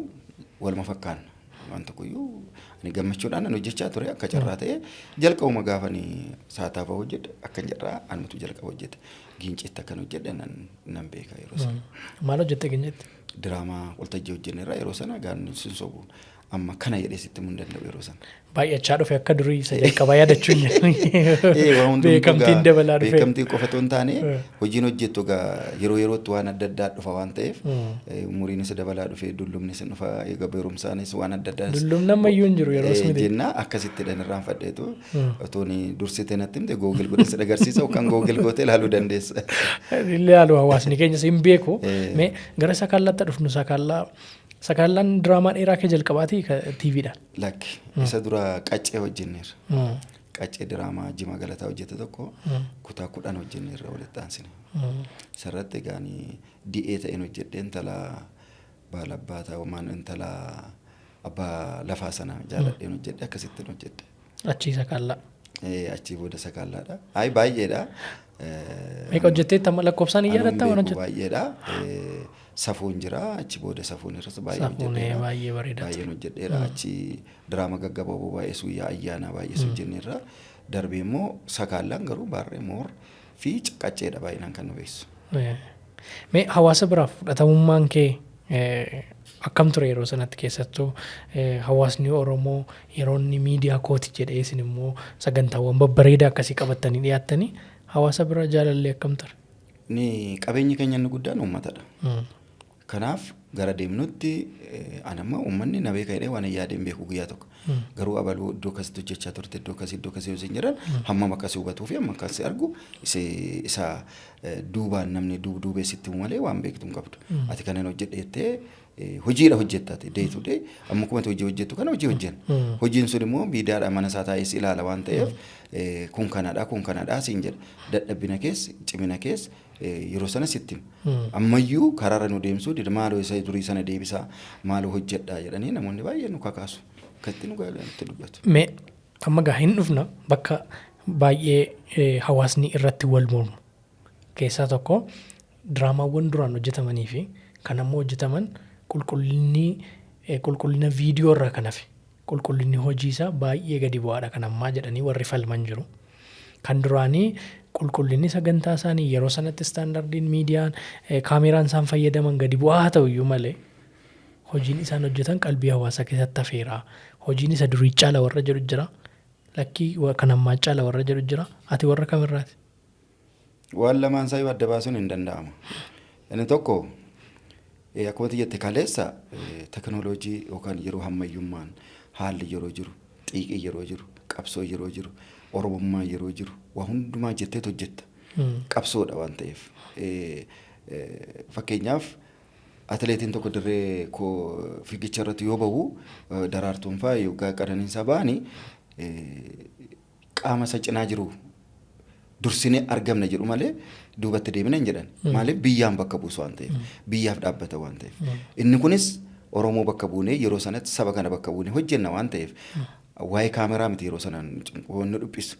waluma fakkaanna. Waan tokkoyyuu ani gammachuudhaan nan hojjechaa ture. Akka carraa ta'e jalqabuma gaafanii Saataafaa hojjedhe, akka carraa anumatu jalqaba hojjete. Giinciitti akkan hojjedhe nan beeka yeroo sana. Maal hojjette Giinciitti? Diraamaa waltajjii hojjennerra yeroo sana gaan sin sobu, amma kana jedhee sitti himuu hin danda'u yeroo sana. Baay'achaa dhufe, akka durii isa jalqabaa yaadachuu hin Waa hundumtuu Beekamtiin dabalaa dhufe. Beekamtii qofa otoo hin taane, hojiin hojjettu egaa yeroo yerootti waan adda addaa dhufa waan ta'eef, umuriinis dabalaa dhufe, dullumnis dhufa, egaa beerumsaanis waan adda addaa. Dullumni ammayyuu hin jiru yeroo miti. Jenna akkasitti irraanfadheetu otoo ni dursitee natti himte Google godhee si agarsiisa yookaan Google gootee ilaaluu dandeessa. Ilaalu hawaasni keenyas hin beeku. Mee gara Sakaallaatti dhufnu. Sakaallaa, Sakaallaan diraamaa dheeraa kee jalqabaatii TVdhaan. Lakki, isa dura Qaccee hojjenneerra. Qaccee diraamaa Jima Galataa hojjete tokko kutaa 10 hojjenneerra walitti aansine. Isarratti egaa ani di'ee ta'een hojjedhe, intala baalabbaa ta'u maan, intala abbaa lafaa sana jaaladheen hojjedhe, akkasittiin hojjedhe. Achii Sakaallaa. Achii booda Sakaallaadha. Ayi, baay'eedha. Meeqa hojjetteetta amma lakkoofsaan hin Anuun yaadatta waan beeku hojjette? baay'eedha. Safuun jira, achi booda safuun irras baay'ee Safuun hojjedheera. baay'ee bareedaa ture. Baay'een hojjedheera. Achi diraama gaggabaaboo baay'ees, guyyaa ayyaanaa baay'ees hojjenneerra. Darbee immoo Sakaallaan garuu baarree moor fi Qacceedha baay'inaan kan nu beeksisu. Mee hawaasa biraaf fudhatamummaan kee akkam ture yeroo sanatti, keessattuu hawaasni Oromoo yeroo inni miidiyaa kooti jedhee isin immoo sagantaawwan babbareedaa akkasii qabattanii dhiyaattanii, hawaasa bira jaalalli akkam ture? Ni qabeenyi keenya inni guddaan uummatadha. Kanaaf gara deemnutti anamma uummanni na beeka jedhee waan hin yaadeen beeku guyyaa tokko. Garuu abaluu iddoo akkasitti hojjechaa turte, iddoo akkasii, iddoo akkasii yoo isin jedhan, hammam akkasii hubatuu fi hammam akkasii argu isa duubaan namni duubee sitti himu malee waan beektu hin qabdu. Ati kanan hojjedhe jettee hojiidha hojjetta ati day to day, amma akkuma ati hojii hojjettu kana hojii hojjenna. Hojiin sun immoo miidiyaadhaan mana isaa taa'ee si ilaala waan ta'eef, kun kanadha, kun kanadha siin jedha. Dadhabbina kees cimina kees yeroo sana sitti hima. Ammayyuu karaarra nu deemsuu dida, maaloo isa durii sana deebisaa, maaloo hojjedhaa jedhanii namoonni baay'een nu kakaasu. Akkasitti nu itti dubbatu. Mee amma gaa hin dhufna bakka baay'ee hawaasni irratti wal mormu keessaa tokko, diraamaawwan duraan hojjetamanii fi kan ammoo hojjetaman qulqullinni qulqullina viidiyoo irraa kan hafe qulqullinni hojii isaa baay'ee gadi bu'aadha kan ammaa jedhanii warri falman jiru. Kan duraanii qulqullinni sagantaa isaanii yeroo sanatti istaandardiin miidiyaan kaameraan isaan fayyadaman gadi bu'aa haa ta'u iyyuu malee, hojiin isaan hojjetan qalbii hawaasaa keessatti hafeera. Hojiin isa durii caala warra jedhu jira. Lakkii, kan ammaa caala warra jedhu jira. Ati warra kamirraati? Waan lamaan isaa yoo adda baasuun hin danda'amu. Inni tokko akkuma ati jette kaleessa teknooloojii yookaan yeroo ammayyummaan haalli yeroo jiru, xiiqii yeroo jiru, qabsoo yeroo jiru, oromummaa yeroo jiru, waa hundumaa jetteet hojjetta. Qabsoodha waan ta'eef. Fakkeenyaaf atileetiin tokko dirree koo fiigicha irratti yoo bahu, Daraartuun fa'aa yookaan Qananiisaa ba'anii, qaama isa cinaa jiru dursinee argamna jedhu malee duubatti deemina hin jedhan. Maaliif? Biyyaan bakka buusu waan ta'eef, biyyaaf dhaabbata waan ta'eef. Inni kunis Oromoo bakka buunee, yeroo sanatti saba kana bakka buunee hojjenna waan ta'eef, waa'ee kaameraa miti yeroo sanaan nu dhiphisu.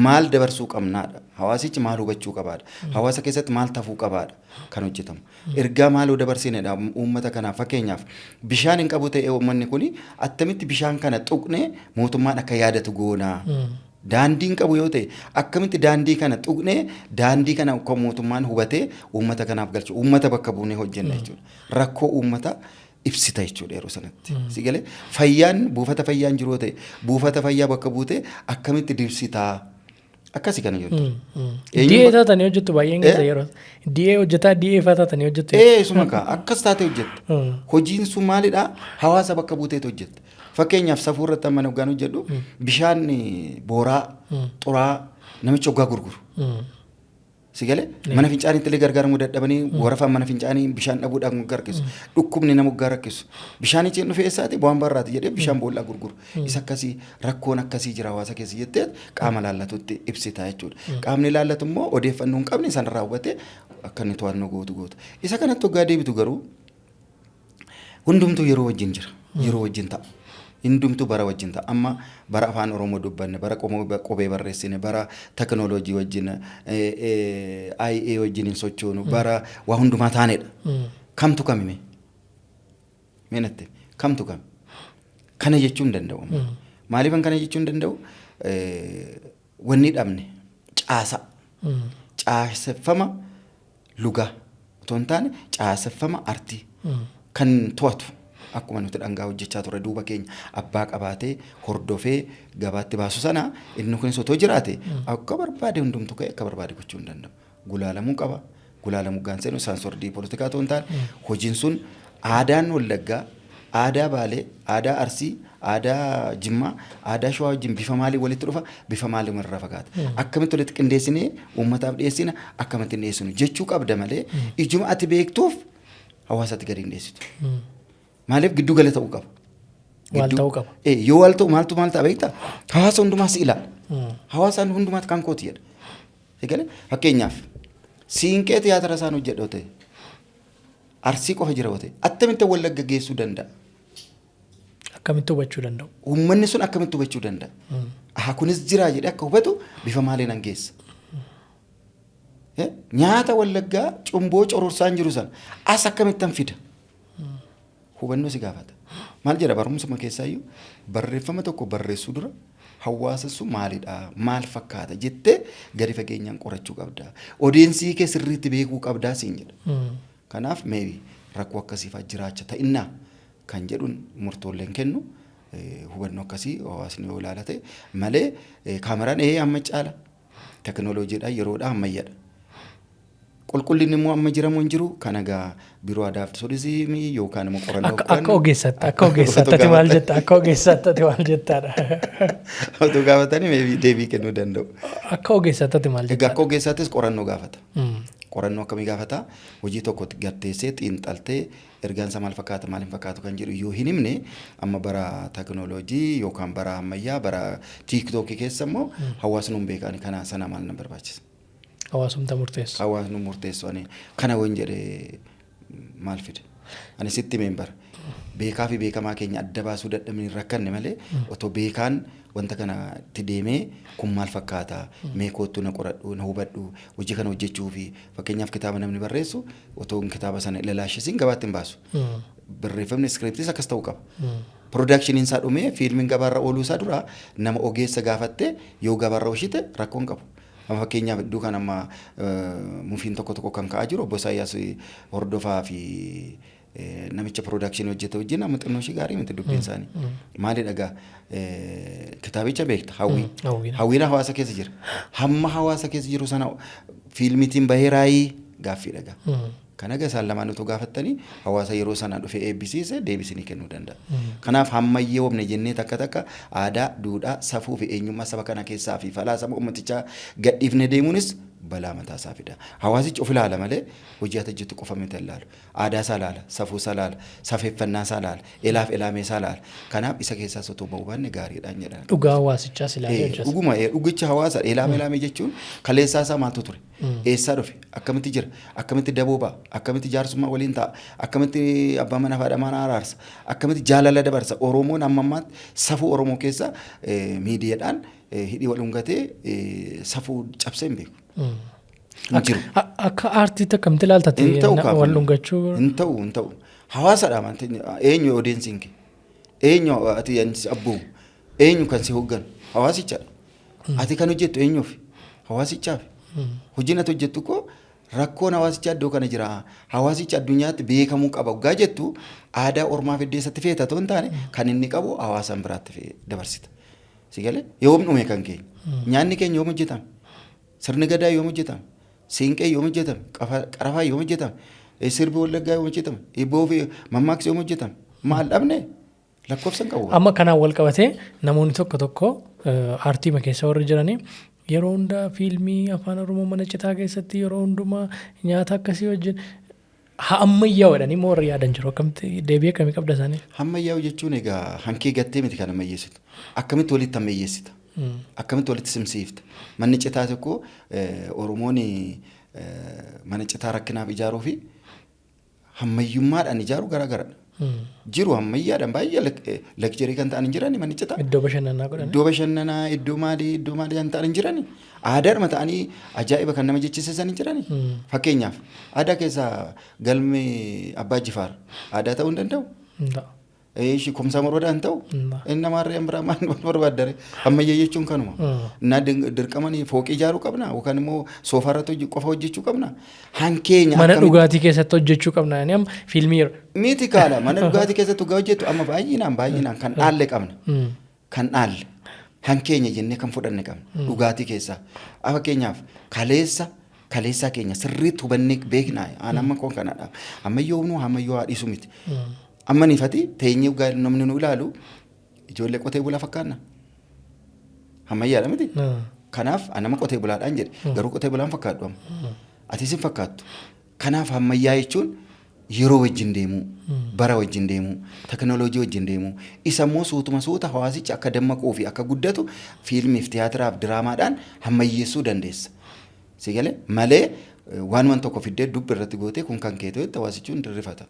Maal dabarsuu qabnaadha? Hawaasichi maal hubachuu qabaadha? Hawaasa keessatti maal tafuu qabaadha kan hojjetamu? Ergaa maaloo dabarsinedha uummata kanaaf? Fakkeenyaaf bishaan hin qabu ta'ee, uummanni kuni attamitti bishaan kana tuqnee mootummaan akka yaadatu goonaa? Daandiin qabu yoo ta'e, akkamitti daandii kana tuqnee, daandii kana akka mootummaan hubatee uummata kanaaf galchu, uummata bakka buunee hojjenna jechuudha. Rakkoo uummata ibsita jechuudha yeroo sanatti. Si galee? Fayyaan, buufata fayyaan jiru yoo ta'e, buufata fayyaa bakka buutee akkamitti dibsitaa? Akkasi kana jettu. DA taatanii hojjettu baay'een keessa yeroo. DA hojjetaa, DA faa taatanii hojjettu. Ee, suma kaa akkas taatee hojjetta. Hojiin sun maalidhaa? Hawaasa bakka buuteetu hojjetta. Fakkeenyaaf, safuu irratti amma hoggaan hojjedhu, bishaan booraa xuraa namicha hoggaa gurguru. Si galee? Mana fincaaniitti illee gargaaramuu dadhabanii, warafaan mana fincaanii bishaan dhabuudhaan hoggaa rakkisu. Dhukkubni nama hoggaa rakkisu. Bishaanichi hin dhufe eessaati? Bu'aan barraati jedhee bishaan boollaa gurguru. Isa akkasii, rakkoon akkasii jira hawaasa keessa jettee qaama laallatutti ibsita jechuudha. Qaamni laallatu immoo odeeffannoo hin qabne sana raawwatee akka inni to'annoo gootu goota. Isa kanatti hoggaa deebitu garuu, hundumtuu yeroo wajjin jira. Yeroo wajjin ta'a. Hundumtuu bara wajjin ta'a. Amma bara Afaan Oromoo dubbanne, bara qubee barreessine, bara teknooloojii wajjin, IA wajjin hin sochoonu, bara waa hundumaa taanedha. Kamtu kamime? Mee natti kamtu kami? Kana jechuu hin danda'u. Maaliifan kana jechuu hin danda'u? Wanni dhabne caasa. Caaseffama lugaa otoo hin taane, caaseffama artii kan to'atu, akkuma nuti dhangaa hojjechaa turre, duuba keenya abbaa qabaatee hordofee gabaatti baasu sana, inni kunis otoo jiraate akka barbaade hundumtu ka'e akka barbaade gochuu hin danda'u. Gulaalamuu qaba. Gulaalamuu gaan seenu saansordii poolitikaa otoo hin taane, hojiin sun aadaan Wallaggaa, aadaa Baalee, aadaa Arsii, aadaa Jimmaa, aadaa Shawaa wajjin bifa maalii walitti dhufa, bifa maalii walirraa fagaata? Akkamitti walitti qindeessinee uummataaf dhiyeessina, akkamitti hin dhiyeessinu jechuu qabda malee, ijuma ati beektuuf hawaasatti gadi hin dhiyeessitu. Maaliif? Giddu gala ta'uu qaba. Waal ta'uu qaba. Yoo waal ta'u maaltu maal ta'a beektaa? Hawaasa hundumaa si ilaala. Hawaasaan hundumaatti kan kooti jedha. Eegale, fakkeenyaaf, siinqee tiyaatira isaan hojjedhu ta'e, Arsii qofa jira yoo ta'e, attamitti Wallagga geessuu danda'a? Akkamitti hubachuu danda'u? Uummanni sun akkamitti hubachuu danda'a? Aha, kunis jira jedhee akka hubatu bifa maaliin an geessa? Nyaata Wallaggaa cumboo cororsaan jiru sana as akkamittan fida? Hubannoo si gaafata. Maal jedha barumsuma keessaayyuu? Barreeffama tokko barreessuu dura hawaasa sun maalidha, maal fakkaata jettee gadi fageenyaan qorachuu qabda. Audience kee sirriitti beekuu qabdaa siin jedha. Kanaaf maybe rakkoo akkasiifaa jiraacha ta'innaa kan jedhuun murtoolleen kennu, hubannoo akkasii hawaasni yoo ilaalate malee, kaameraan amma caala teknooloojiidhaan yeroodhaa ammayyaadha. Qulqullinni immoo amma jiramu hin jiru. Kana egaa biiroo aadaa fi turizimii yookaan immoo qorannoo Akka ogeessaatti ati maal jetta? Akka ogeessaatti ati maal jettaadha? Otoo gaafatanii maybe deebii kennuu danda'u. Akka ogeessaatti ati maal Egaa jetta? akka ogeessaattis qorannoo gaafata. Qorannoo akkamii gaafata? Hojii tokko garteessee xiinxaltee, ergaan isaa maal fakkaata, maal hin fakkaatu kan jedhu yoo hin himne, amma bara teknooloojii yookaan bara ammayyaa, bara TikTokii keessa immoo hawaasni hin beekan, kana sana maal na barbaachisa? Hawaasumta murteessu. Hawaasni murteessu. Ani kana waan jedhe maal fide? Ani sitti himeen bara. Beekaa fi beekamaa keenya adda baasuu dadhabnee rakkanne malee, otoo beekaan wanta kana itti deemee, kun maal fakkaata, mee koottu na qoradhu, na hubadhu, hojii kana hojjechuu fi, fakkeenyaaf, kitaaba namni barreessu otoo kitaaba sana ilalaashisiin gabaatti hin baasu. Barreeffamni scriptiis akkas ta'uu qaba. Productioniin isaa dhumee fiilmiin gabaarra ooluu isaa dura nama ogeessa gaafattee yoo gabaarra oolchite rakkoo hin qabu. Amma fakkeenyaaf, iddoo kan amma mufiin tokko tokko kan ka'aa jiru, obbo Isaayyaas Hordofaa fi namicha production hojjete wajjin amma xinnoo ishee gaarii miti dubbiin isaanii. Maali dhagaa, kitaabicha beekta, Hawwii. Hawwiin. Hawwiin hawaasa keessa jira. Hamma hawaasa keessa jiru sana fiilmiitiin bahee raayii gaaffii dhagaa. Kana egaa isaan lamaan utuu gaafattanii, hawaasa yeroo sana dhufee eebbisiise deebisinii kennuu danda'a. Kanaaf hammayyoomne jennee takka takka aadaa, duudhaa, safuu fi eenyummaa saba kana keessaa fi falaasama uummatichaa gadhiifnee deemuunis balaa mataa isaa fida. Hawaasichi of ilaala malee hojii ati hojjettu qofa miti ilaala. Aadaa isaa ilaala, safuu isaa ilaala, safeeffannaa isaa ilaala, ilaaf ilaamee isaa ilaala. Kanaaf isa keessaas otoo ba'uu baanne gaariidhaan jedha. Dhugaa hawaasichaas ilaalee hojjeta. Dhuguma, dhugicha hawaasa, ilaame ilaame jechuun kaleessaa isaa maaltu ture? Eessaa dhufe? Akkamitti jira? Akkamitti daboo ba'a? Akkamitti jaarsummaa waliin ta'a? Akkamitti abbaa manaa fi haadha manaa araarsa? Akkamitti jaalala dabarsa? Oromoon amma ammaatti safuu Oromoo keessa miidiyaadhaan hidhii wal dhungatee safuu cabsee hin beeku. Hin jiru. Akka aartiitti akkamitti ilaalta? Hin ta'u. Wal dhungachuu. Hin ta'u, hin ta'u. Hawaasadha amantii. Eenyu audienceiin kee? Eenyu ati abboomu? Eenyu kan si hoogganu? Hawaasichadha. Ati kan hojjettu eenyuuf? Hawaasichaaf. Hojiin ati hojjettu koo rakkoon hawaasichaa iddoo kana jira. Hawaasichi addunyaatti beekamuu qaba. Waggaa jettu aadaa ormaa fiddee isatti feeta otoo hin taane kan inni qabu hawaasa biraatti dabarsita. Si galee yoom dhume kan keenya? Nyaanni keenya yoom hojjetame? Sirni gadaa yoom hojjetame? Siinqee yoom hojjetame? Qarafaa yoom hojjetame? Sirbi wallaggaa yoom hojjetame? Hibboo fi mammaaksi yoom hojjetame? Maal dhabne? Lakkoofsa hin qabu. Amma kanaan wal qabatee namoonni tokko tokko aartiima keessa warri jiranii yeroo hundaa fiilmii afaan Oromoo mana citaa keessatti yeroo hundumaa nyaata akkasii wajjin haa ammayyaa'u jedhanii immoo warri yaadan jiru. Akkamitti deebii akkamii qabda isaanii? Ammayyaa'u jechuun egaa hankee gattee miti kan ammayyeessitu. Akkamitti walitti ammayyeessita? Akkamitti walitti simsiifta? Manni citaa tokko Oromoon mana citaa rakkinaaf ijaaruu fi ammayyummaadhaan ijaaru garaagaradha. Jiru ammayyaadhaan baay'ee luxury kan ta'an hin jirani manni citaa. Iddoo bashannanaa godhani. Iddoo bashannanaa, iddoo maalii, iddoo maalii kan ta'an hin jirani. Aadaadhuma ta'anii ajaa'iba kan nama jechisiisan hin jirani. Fakkeenyaaf aadaa keessaa galmi Abbaa Jifaar aadaa ta'uu hin danda'u. Ishi Kumsaa Morodaa hin ta'u. Inni namaarree biraa maal barbaaddare? Ammayyaa jechuun kanuma. Innaa dirqamanii fooqii ijaaruu qabna yookaan immoo soofaa irratti qofa hojjechuu qabna. Hankeenya Mana dhugaatii keessatti hojjechuu qabna yani amma fiilmii yeroo. Miti kaadha mana dhugaatii keessatti dhugaa hojjettu amma baay'inaan baay'inaan kan dhaalle qabna. Kan dhaalle hankeenya jennee kan fudhanne qabna dhugaatii keessaa. Fakkeenyaaf kaleessa kaleessaa keenya sirriitti hubannee beeknaa aan amma koon kanadha. Ammayyoo nu ammayyoo haa dhiisu miti. Amma nifati teenyee dhugaa namni nu ilaalu ijoollee qotee bulaa fakkaanna. Ammayyaadha miti. Kanaaf nama qotee bulaadhaan jedhe garuu qotee bulaan fakkaadhu amma. Atis hin fakkaattu. Kanaaf ammayyaa jechuun yeroo wajjin deemuu, bara wajjin deemuu, teknooloojii wajjin deemuu, isa immoo suutuma suuta hawaasichi akka dammaquu fi akka guddatu fiilmiif, tiyaatiraaf, diraamaadhaan ammayyeessuu dandeessa. Si galee malee waan tokko fiddee dubbi irratti gootee kun kan keetoo jette hawaasichi hundi rifata.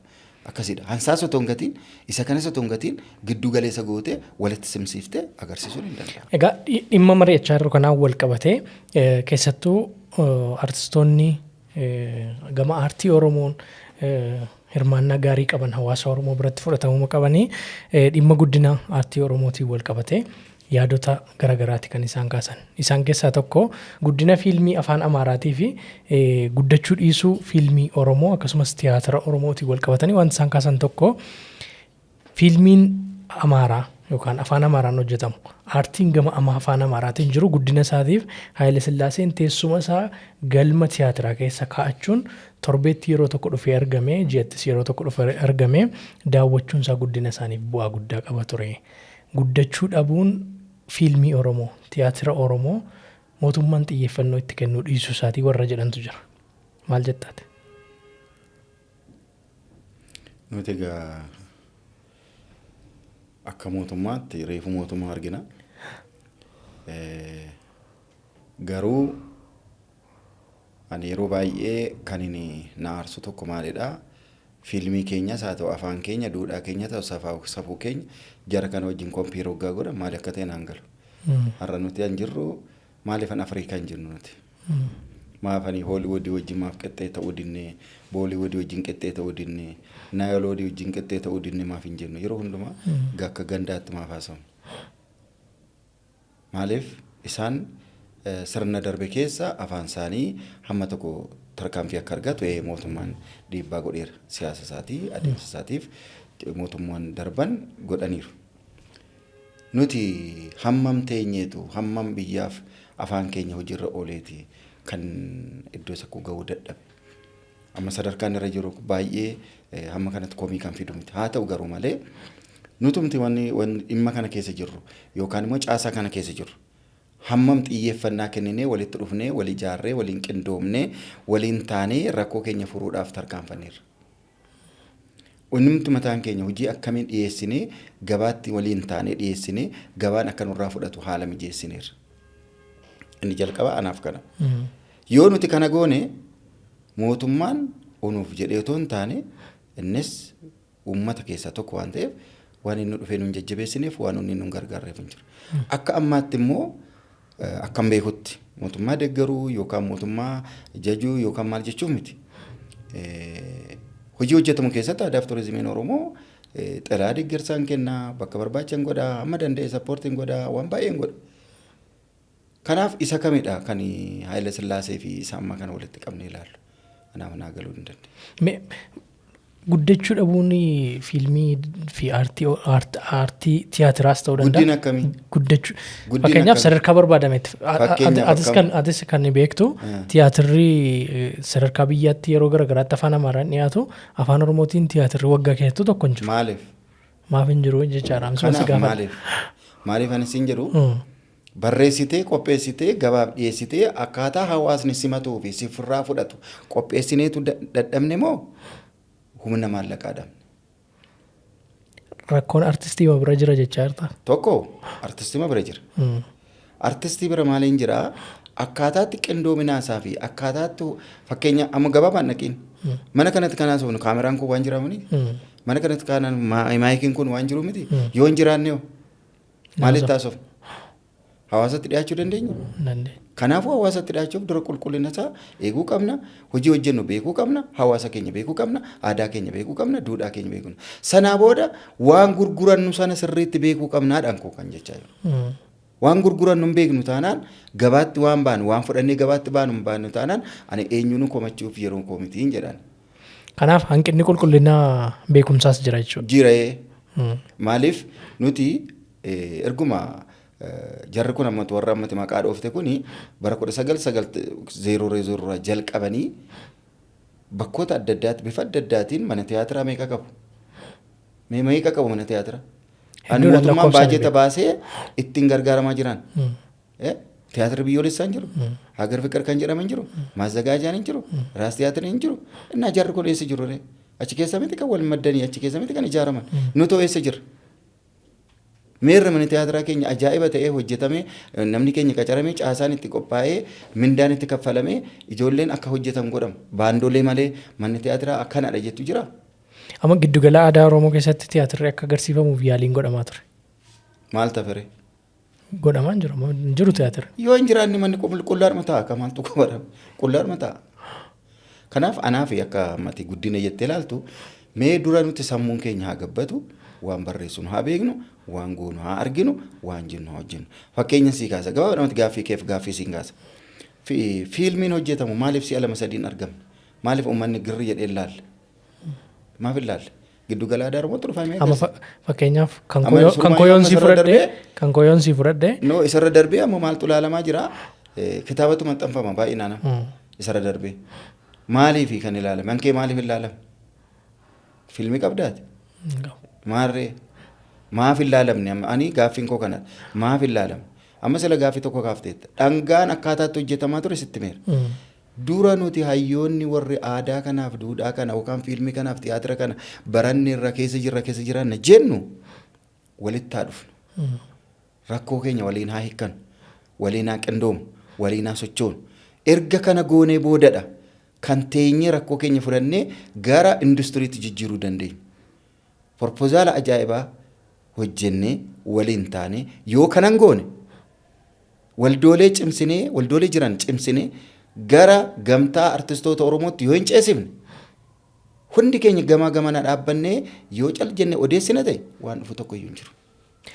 Akkasidha. Hansaas otoo hin gatiin, isa kanas otoo hin gatiin giddu galeessa gootee walitti simsiiftee agarsiisuun hin danda'amu. Egaa dhimma mari'achaa jirru kanaan wal qabatee keessattuu artistoonni gama aartii Oromoon hirmaannaa gaarii qaban hawaasa Oromoo biratti fudhatamuma qabanii dhimma guddina aartii Oromootiin wal qabatee yaadota garaagaraati kan isaan kaasan. Isaan keessaa tokko guddina fiilmii afaan Amaaraatii fi guddachuu dhiisuu fiilmii Oromoo akkasumas tiyaatira Oromootiin wal qabatanii wanti isaan kaasan tokko fiilmiin Amaaraa yookaan afaan Amaaraan hojjetamu aartiin gama afaan Amaaraatiin jiru guddina isaatiif Haayile Sillaaseen teessuma isaa galma tiyaatiraa keessa kaa'achuun torbeetti yeroo tokko dhufee argamee ji'attis yeroo tokko dhufee argamee daawwachuun isaa guddina isaaniif bu'aa guddaa qaba ture. Guddachuu dhabuun fiilmii Oromoo, tiyaatira Oromoo mootummaan xiyyeeffannoo itti kennuu dhiisuu isaatii warra jedhantu jira. Maal jettaate? Nuti egaa akka mootummaatti reefu mootummaa argina. Garuu ani yeroo baay'ee kan inni na aarsu tokko maalidhaa? Fiilmii keenyas haa ta'u afaan keenya, duudhaa keenya ta'u safuu keenya jara kana wajjin compare hoggaa godhan maal akka ta'e naan galu. Har'a nuti an jirru maaliifan Afrikaa hin jirru nuti? Maafanii Hooliwuudii wajjin maaf qixxee ta'uu dinnee, Booliwuudii wajjin qixxee ta'uu dinnee, Naayoloodii wajjin qixxee ta'uu dinnee maaf hin jennu? Yeroo hundumaa akka gandaatti maaf haasofna? Maaliif isaan sirna darbe keessa afaan isaanii hamma tokko tarkaanfii akka argatu mootummaan dhiibbaa godheera. Siyaasa isaatii, adeemsa isaatiif mootummaan darban godhaniiru. Nuti hammam teenyeetu hammam biyyaaf afaan keenya hojiirra ooleeti kan iddoo isa gahuu dadhabe. Amma sadarkaan irra jiru baay'ee hamma kanatti komii kan fidu miti. Haa ta'u garuu malee nutumti wanni dhimma kana keessa jirru yookaan immoo caasaa kana keessa jirru hammam xiyyeeffannaa kenninee walitti dhufnee wal ijaarree waliin qindoomnee waliin taanee rakkoo keenya furuudhaaf tarkaanfanneerra. Innumti mataan keenya hojii akkamiin dhiyeessinee gabaatti waliin taanee dhiyeessinee gabaan akka nurraa fudhatu haala mijeessineerra. Inni jalqaba anaaf kana. Yoo nuti kana goone mootummaan onuuf jedhee otoo hin taane innis uummata keessaa tokko waan ta'eef waan inni dhufee nuun jajjabeessineef waan inni nuun gargaarreef hin jiru. Akka ammaatti immoo akkam beekutti mootummaa deeggaruu yookaan mootummaa jajuu yookaan maal jechuuf miti. Hojii hojjetamu keessatti aadaa fi turizimiin Oromoo xalaa deeggarsaan kennaa, bakka barbaachisan godhaa, hamma danda'e supportiin godhaa, waan baay'een godha. Kanaaf isa kamidha kan Haayila Sillaasee fi isa ammaa kana walitti qabnee ilaallu? Anaaf naa galuu hin dandeenye. Guddachuu dhabuun fiilmii fi aartii tiyaatiraas ta'uu danda'a. Guddina akkamii? Guddachuu. Guddina Fakkeenyaaf akkamii? sadarkaa barbaadametti. Fakkeenyaaf Atis akkam? kan atis kan beektu tiyaatirri sadarkaa biyyaatti yeroo garaagaraatti afaan Amaaraan dhiyaatu, afaan Oromootiin tiyaatirri waggaa keessattuu tokko hin jiru. Maaliif? Maaf hin jiru jechaadha. Amsuma si Kanaaf gaafadha. maaliif? Maaliif ani siin jedhu, barreessitee, qopheessitee, gabaaf dhiyeessitee, akkaataa hawaasni simatuu fi sifirraa fudhatu qopheessineetu dadhabne moo humna maallaqaa dhabne? Rakkoon artistii bira jira jechaa jirta. Tokko artistii bira jira. Artistii bira maaliin jira? Akkaataatti qindoominaa isaa fi akkaataatti, fakkeenya amma gabaabaan dhaqiin. Mana kanatti kan haasofnu kaameraan kun waan jiraamuni. Mana kanatti kan maayikiin kun waan jiru miti. Yoo hin jiraanne hoo? Maalitti haasofnu? Hawaasatti dhiyaachuu dandeenya? Dandeenya. Kanaafuu hawaasatti dhiyaachuuf dura qulqullina isaa eeguu qabna. Hojii hojjennu beekuu qabna. Hawaasa keenya beekuu qabna. Aadaa keenya beekuu qabna. Duudhaa keenya beekuu qabna. Sanaa booda waan gurgurannu sana sirriitti beekuu qabnaadhaan koo kan jechaa jiru. Waan gurgurannu hin beeknu taanaan, gabaatti waan baanu, waan fudhannee gabaatti baanu hin baanu taanaan, ani eenyuun komachuuf yeroo koo mitiin jedhaan. Kanaaf hanqinni qulqullinaa beekumsaas jira jechuudha. Jiree. Maaliif nuti erguma jarri kun ammatu, warra ammati maqaa dhoofte kuni, bara 1990 irraa jalqabanii bakkoota adda addaatti bifa adda addaatiin mana tiyaatiraa meeqa qabu? Mee meeqa qabu mana tiyaatiraa? Ani Hedduudha, mootummaan lakkoofsaan baajeta baasee ittiin gargaaramaa jiran. Tiyaatirri biyyoolessaa hin jiru. Hagar Fiqir kan jedhaman hin jiru. Maazagaajaan hin jiru. Raas tiyaatirii hin jiru. Innaa jarri kun eessa jiru ree? Achi keessa miti kan wal maddanii, achi keessa miti kan ijaaraman? Nutoo eessa jirra? Meerra mana tiyaatiraa keenya ajaa'iba ta'ee hojjetamee, namni keenya qacaramee, caasaan itti qophaa'ee, mindaan itti kaffalamee, ijoolleen akka hojjetan godhamu? Baandolee malee manni tiyaatiraa akkanadha jettu jira? Amma giddugala aadaa Oromoo keessatti tiyaatirri akka agarsiifamuuf yaaliin godhamaa ture. Maal tafere? Godhamaa hin jiru. Amma hin jiru tiyaatirri. Yoo hin jiraanne manni qullaadhuma ta'a, akka maaltu qobarame, qullaadhuma ta'a. Kanaaf anaaf akka ammatti guddina jettee ilaaltu, mee dura nuti sammuun keenya haa gabbatu, waan barreessinu haa beeknu, waan goonu haa arginu, waan jennu haa hojjennu. Fakkeenya sii kaasa, gabaabadhumatti gaaffii keef gaaffii siin kaasa. Fiilmiin hojjetamu maaliif si'a lama sadiin argamne? Maaliif uummanni girri jedhee ilaalle? Maaf ilaalle? Giddu gala aadaa Oromootti dhufamee Amma fakkeenyaaf kan Amma kan surmaa koyoon yoo sii amma isarra fudhadhee darbee kan koyoon sii fudhadhee No, isarra darbee ammoo maaltu ilaalamaa jira? Kitaabatu maxxanfama baay'inaan amma. Isarra darbee. Maaliifi kan ilaalame? Hankee maaliif ilaalame? Fiilmii qabdaati? Maarree? Maaf hin laalamne amma? Ani gaaffiin koo kanadha. Maaf hin laalamne? Amma sila gaaffii tokko kaafteetta. Dhangaan akkaataatti hojjetamaa ture sitti meera. Dura nuti hayyoonni warri aadaa kanaaf, duudhaa kana, yookaan fiilmii kanaaf, tiyaatira kana baranne irra keessa jirra, keessa jiraanna jennu walitti haa dhufnu. Rakkoo keenya waliin haa hiikkanu. Waliin haa qindoomu. Waliin haa sochoonu. Erga kana goonee boodadha kan teenyee rakkoo keenya fudhannee gara industiriitti jijjiiruu dandeenya. Proposal ajaa'ibaa hojjennee waliin taanee yoo kanan goone, waldoolee cimsinee, waldoolee jiran cimsinee gara gamtaa artistoota Oromootti yoo hin ceesifne, hundi keenya gamaa gamana dhaabbannee yoo cal jennee odeessina ta'e, waan dhufu tokko iyyuu hin jiru.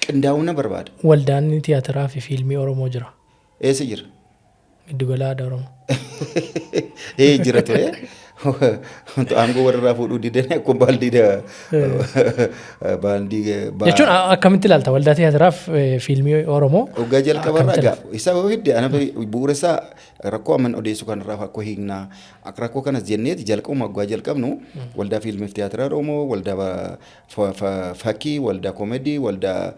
Qindaa'umna barbaada. Waldaan tiyaatiraa fi fiilmii Oromoo jira. Eessa jira? Giddugala aadaa Oromoo. Ee, jira ture. Aangoo warra fuudhuu didanii akkuma baaldii Jechuun akkamitti ilaalta waldaa tiyaatiraa fi fiilmii Oromoo? Waggaa jalqabarraa Akkamitti egaa isa hidde ana bu'uura isaa rakkoo amman odeessu kanarraa rakkoo hiiknaa, akka rakkoo kanas jenneeti jalqabuma waggaa jalqabnu waldaa fiilmiif tiyaatiraa Oromoo, waldaa fakkii, waldaa koomedii, waldaa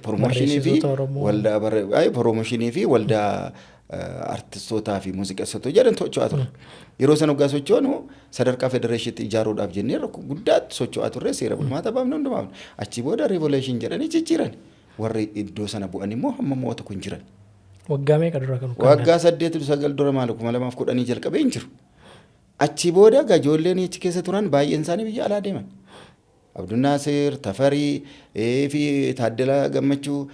promooshinii fi Barreessitoota Oromoo. Waldaa promooshinii fi waldaa artistootaa fi muuziqeessitoota jedhan socho'aa ture. Yeroo sana waggaa socho'anu sadarkaa federeeshiniitti ijaaruudhaaf jennee rakkoo guddaatti socho'aa turre, seera bulmaata baafne, hundumaa baafne. Achi booda revolution jedhanii jijjiiran. Warri iddoo sana bu'an immoo hamma mo'atu kun jiran. Waggaa meeqa dura kan Waggaa 8, 9 dura, maal, 2010 jalqabee hin jiru. Achi booda egaa ijoolleen achi keessa turan baay'een isaanii biyya alaa deeman. Abdul Naasir, Tafarii fi Taaddalaa Gammachuu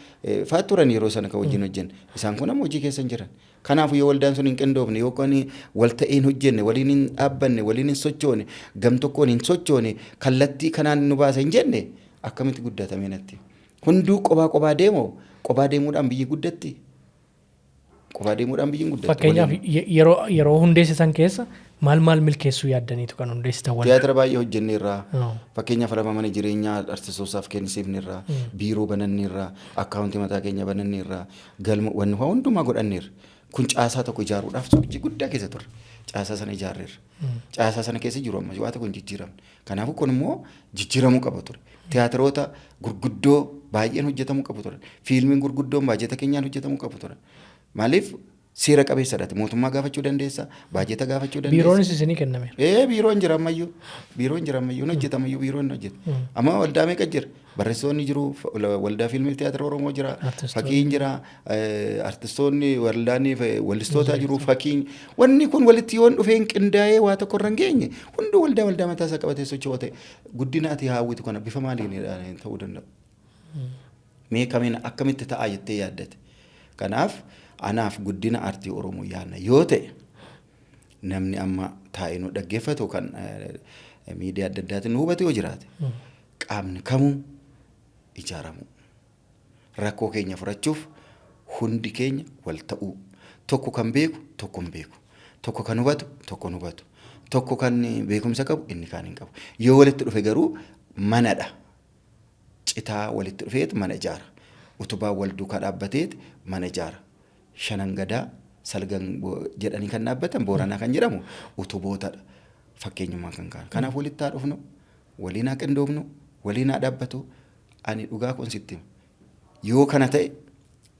fa'aa turan yeroo sana kan wajjin hojjenne. Isaan kun amma hojii keessa hin jiran. Kanaafuu yoo waldaan sun hin qindoofne, yookaan wal ta'ee hin hojjenne, waliin hin dhaabbanne, waliin hin sochoone, gam tokkoon hin sochoone, kallattii kanaan nu baasa hin jenne, akkamitti guddatamee natti? Hunduu qobaa qobaa deemoo, qobaa deemuudhaan biyyi guddatti. Qofaa deemuudhaan biyyi hin guddatu. Fakkeenyaaf yeroo hundeessitan keessa maal maal milkeessuu yaaddaniitu kan hundeessitan waldaa? Tiyaatira baay'ee hojjenneerra. Oh. Fakkeenyaaf lafa mana jireenyaa artistootaaf kennisiifneerra. Biiroo bananneerra. Akkaawuntii mataa keenya bananneerra. Galma wanni waa hundumaa godhanneerra. Kun caasaa tokko ijaaruudhaaf sochii guddaa keessa turre. Caasaa sana ijaarreerra. Caasaa sana keessa jiru amma waa tokko hin jijjiiramne. Kanaafuu kun immoo jijjiiramuu qaba ture. Tiyaatiroota gurguddoo baay'een hojjetamuu qabu turan. Fiilmiin gurguddoon baajeta keenyaan hojjetamuu qabu turan. Maaliif seera qabeessadha. Mootummaa gaafachuu dandeessa, baajeta gaafachuu dandeessa. Biiroonis isinii kennameera. Ee, biiroon jira ammayyuu. Biiroon jira ammayyuu. Hin hojjetamayyuu, biiroon hin hojjeta. Amma waldaa meeqa jira? Barreessitoonni jiru, waldaa fiilmii fi tiyaatira Oromoo jira, Artistoonni. fakkiin jira, artistoonni waldaan wallistoota jiru, fakkiin. Wanni kun walitti yoon dhufee hin qindaa'ee waa tokko irra hin geenye, hunduu waldaa waldaa mataa isaa qabatee socho'oo ta'e, guddina ati hawwitu kana bifa maaliin ta'uu danda'a? Mee kamiin akkamitti ta'a jettee yaaddate? Kanaaf anaaf guddina aartii Oromoo yaadna yoo ta'e, namni amma taa'ee nu dhaggeeffatu kan miidiyaa adda addaatiin nu hubate yoo jiraate, qaamni kamuu ijaaramu. Rakkoo keenya furachuuf hundi keenya wal ta'uu. Tokko kan beeku tokko hin beeku. Tokko kan hubatu tokko hin hubatu. Tokko kan beekumsa qabu inni kaan hin qabu. Yoo walitti dhufe garuu manadha. Citaa walitti dhufeet mana ijaara. Utubaa wal duukaa dhaabbateet mana ijaara. Shanan gadaa salgan jedhanii kan dhaabbatan Booranaa kan jedhamu utubootadha. Fakkeenyummaan kan kaan. Kanaaf walitti haa dhufnu, waliin haa qindoomnu, waliin haa dhaabbatu. Ani dhugaa kun sitti hima. Yoo kana ta'e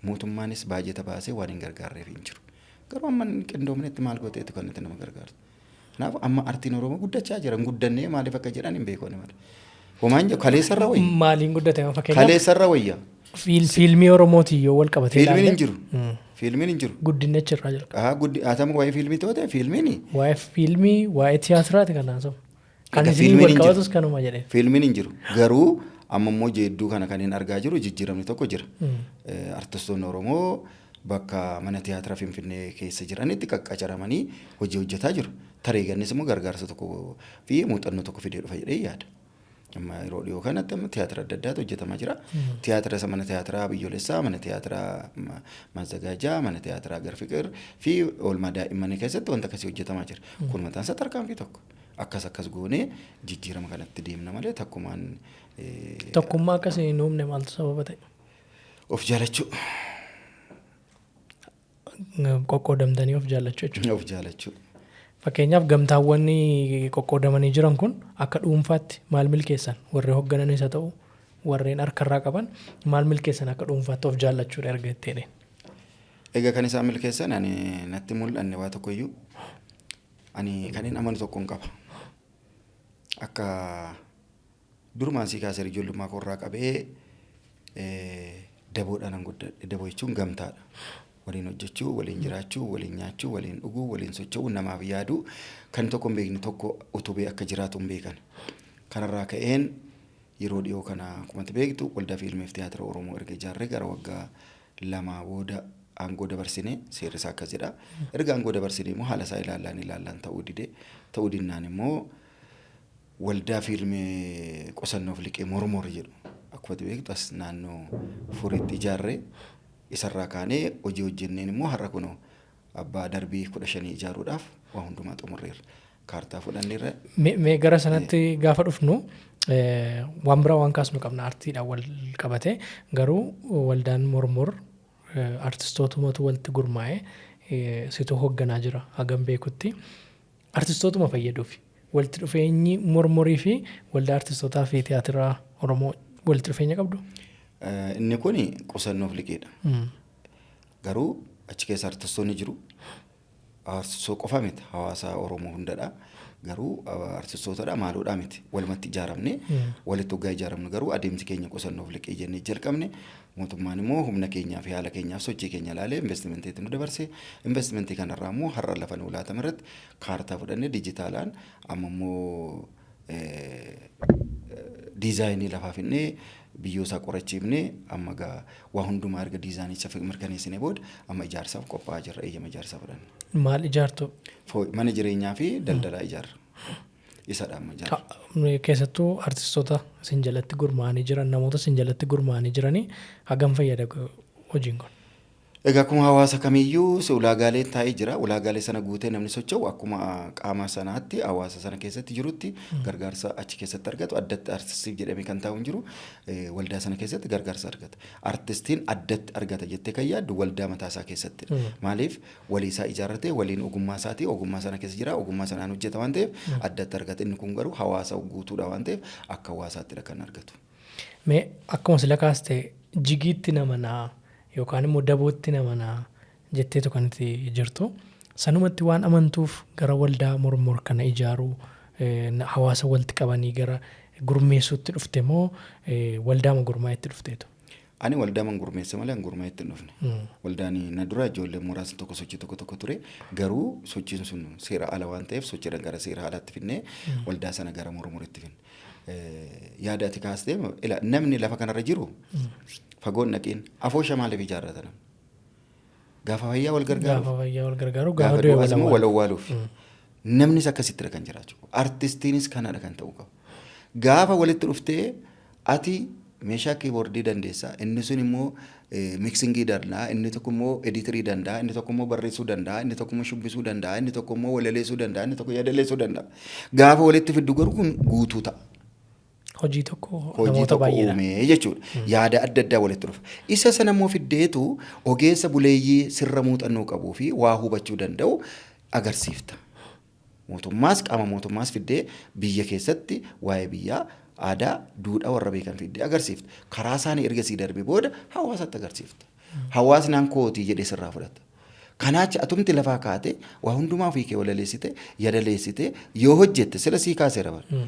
mootummaanis baajeta baasee waan hin gargaarreef hin jiru. Garuu amma hin qindoomnetti maal gooteetu kan itti nama gargaartu? Kanaaf amma artiin Oromoo guddachaa jira. Hin guddannee maaliif akka jedhan hin beeku ani malee. Homaan jedhu kaleessarra wayya. Maaliin guddate amma fakkeenyaaf? Kaleessarra wayya. Fiilmii Oromootiin yoo wal qabatee Fiilmiin hin ilaalle, jiru. Fiilmiin hin jiru. Guddinni achirraa jalqaba. Haa guddi haatamu waa'ee fiilmii ta'uu ta'e fiilmiin Waa'ee fiilmii, waa'ee tiyaatiraati kan haasawu. Kan Egaa isinii fiilmiin wal hin jiru. qabatus kanuma jedhee. Fiilmiin hin jiru. Garuu amma immoo jeedduu kana kan hin argaa jiru jijjiiramni tokko jira. Artistoonni Oromoo bakka mana tiyaatira Finfinnee keessa jiranitti qaqqacaramanii hojii hojjetaa jiru. Tarii gannis immoo gargaarsa tokko fi muuxannoo tokko fidee dhufa jedhee yaada. Amma yeroo dhiyoo kanatti amma tiyaatira adda addaatu hojjetamaa jira. Tiyaatira isa mana tiyaatiraa biyyoolessaa, mana tiyaatiraa Mazzagaajaa, mana tiyaatiraa Garfiqir fi oolmaa daa'immanii keessatti wanta akkasii hojjetamaa jira. Kun mataan isaa tarkaanfii tokko. Akkas akkas goonee jijjiirama kanatti deemna malee takkumaan Tokkummaa akkasii hin uumne maaltu sababa ta'e? Of jaalachuu. Qoqqoodamtanii of jaallachuu jechuudha. Of jaalachuu. Fakkeenyaaf gamtaawwan qoqqoodamanii jiran kun akka dhuunfaatti maal milkeessan? Warri hooggananis haa ta'u, warreen harkarraa qaban maal milkeessan akka dhuunfaatti of jaallachuudha erga itti jedheen? Egaa kan isaan milkeessan ani natti mul'anne waa tokkoyyuu, ani kan hin amanu tokko hin qaba. Akka durumaan sii kaasee ijoollummaa koorraa qabee daboodhaan an guddadhe. Daboo jechuun gamtaadha. Waliin hojjechuu, waliin jiraachuu, waliin nyaachuu, waliin dhuguu, waliin socho'uu, namaaf yaaduu, kan tokko hin beekne tokko utubee akka jiraatu hin beekan. Kanarraa ka'een yeroo dhiyoo kana akkuma ati beektu waldaa fiilmii fi tiyaatira Oromoo erga ijaarree gara waggaa 2 booda aangoo dabarsine, seerri isaa akkas jedha. Erga aangoo dabarsine immoo haala isaa ilaallaan ilaallaan ta'uu dide. Ta'uu dinnaan immoo waldaa fiilmii qusannoof liqii Mormor jedhu akkuma ati beektu as naannoo Furiitti ijaarre. Isarraa kaanee hojii hojjenneen immoo har'a kunoo abbaa darbii 15 ijaaruudhaaf waa hundumaa xumurreerra. Kaartaa fudhanneerra. Mee gara sanatti gaafa dhufnu waan biraa waan kaasnu qabna artiidhaan wal qabate, garuu waldaan Mormor artistootumatu walitti gurmaa'e, situ hoogganaa jira hagam beekutti, artistootuma fayyaduufi. Walitti dhufeenyi Mormorii fi waldaa artistootaa fi tiyaatiraa Oromoo walitti dhufeenya qabdu? Inni kun qusannoof liqiidha. Garuu achi keessa artistoonni jiru. Artistoota qofa miti, hawaasa Oromoo hundadha. Garuu artistootadha maaloodha miti. Walumatti ijaaramne, walitti hoggaa ijaaramnu garuu adeemsi keenya qusannoof liqii jennee jalqabne. Mootummaan immoo humna keenyaa fi haala keenyaaf sochii keenya ilaalee investimentiitti nu dabarse. Investimentii kanarraa immoo har'a lafa nu laatame irratti kaartaa fudhannee dijitaalaan amma immoo diizaayinii lafaa finnee biyyoo isaa qorachiifnee, amma gaa waa hundumaa erga diizaayinicha mirkaneessinee booda amma ijaarsaaf qophaa'aa jirra, eeyyama ijaarsaa fudhanne. Maal ijaartu? Mana jireenyaa fi daldalaa ijaarra. Isadha amma ijaarra. Keessattuu artistoota isin jalatti gurmaa'anii jiran, namoota isin jalatti gurmaa'anii jiranii hagam fayyada hojiin kun? Egaa akkuma hawaasa kamiyyuu ulaagaaleen taa'ee jira. Ulaagaalee sana guutee namni socho'u akkuma qaama sanaatti hawaasa sana keessatti jirutti gargaarsa achi keessatti argatu. Addatti artistiif jedhamee kan taa'u hin jiru. Waldaa sana keessatti gargaarsa argata. Artistiin addatti argata jettee kan yaaddu waldaa mataa isaa keessatti. Maaliif walii isaa ijaarratee waliin ogummaa isaatii ogummaa sana keessa jira, ogummaa sanaan hojjeta waan ta'eef addatti argata. Inni kun garuu hawaasa guutuudha waan ta'eef akka hawaasaatti kan argatu. Mee akkuma sila kaaste jigiitti namanaa yookaan immoo dabootti namanaa jetteetu kan itti jirtu. Sanumatti waan amantuuf gara waldaa Mormor kana ijaaruu, hawaasa walitti qabanii gara gurmeessuutti dhufte moo waldaama gurmaa'etti dhufteetu? Ani waldaa gurmeesse malee an gurmaa'etti hin dhufne. Waldaan na dura ijoolleen muraasni tokko sochii tokko tokko ture. Garuu sochiin sun seera ala waan ta'eef sochiidhaan gara seera alaatti finnee waldaa sana gara Mormoritti finne. Yaada ati kaastee namni lafa kanarra jiru fagoon dhaqiin afoosha maaliif ijaarrata namni? Gaafa fayyaa wal gargaaruuf. Gaafa fayyaa wal gargaaru, gaafa du'as immoo wal owwaaluuf. Namnis akkasittidha kan jiraachuu qabu. Artistiinis kanadha kan ta'uu qabu. Gaafa walitti dhuftee ati meeshaa kiiboordii dandeessa, inni sun immoo mixingii danda'a, inni tokko immoo editirii danda'a, inni tokko immoo barreessuu danda'a, inni tokko immoo shubbisuu danda'a, inni tokko immoo walaleessuu danda'a, inni tokko yaadaleessuu danda'a. Gaafa walitti fiddu garuu kun guutuu ta'a. Hojii tokko hojii namoota tokko baay'eedha. Uumee jechuudha. Yaada adda addaa walitti dhufa. Isa sana immoo fiddeetu ogeessa buleeyyii sirra muuxannoo qabuu fi waa hubachuu danda'u agarsiifta. Mootummaas qaama mootummaas fiddee biyya keessatti waa'ee biyyaa, aadaa, duudhaa warra beekan fiddee agarsiifta. Karaa isaanii erga sii darbee booda hawaasatti agarsiifta. Hawaasni naan kootii jedhee sirraa fudhata. Kanaachi atumti lafaa kaate waa hundumaa ofii kee walaleessite, yadaleessite yoo hojjette sila sii kaaseera bara.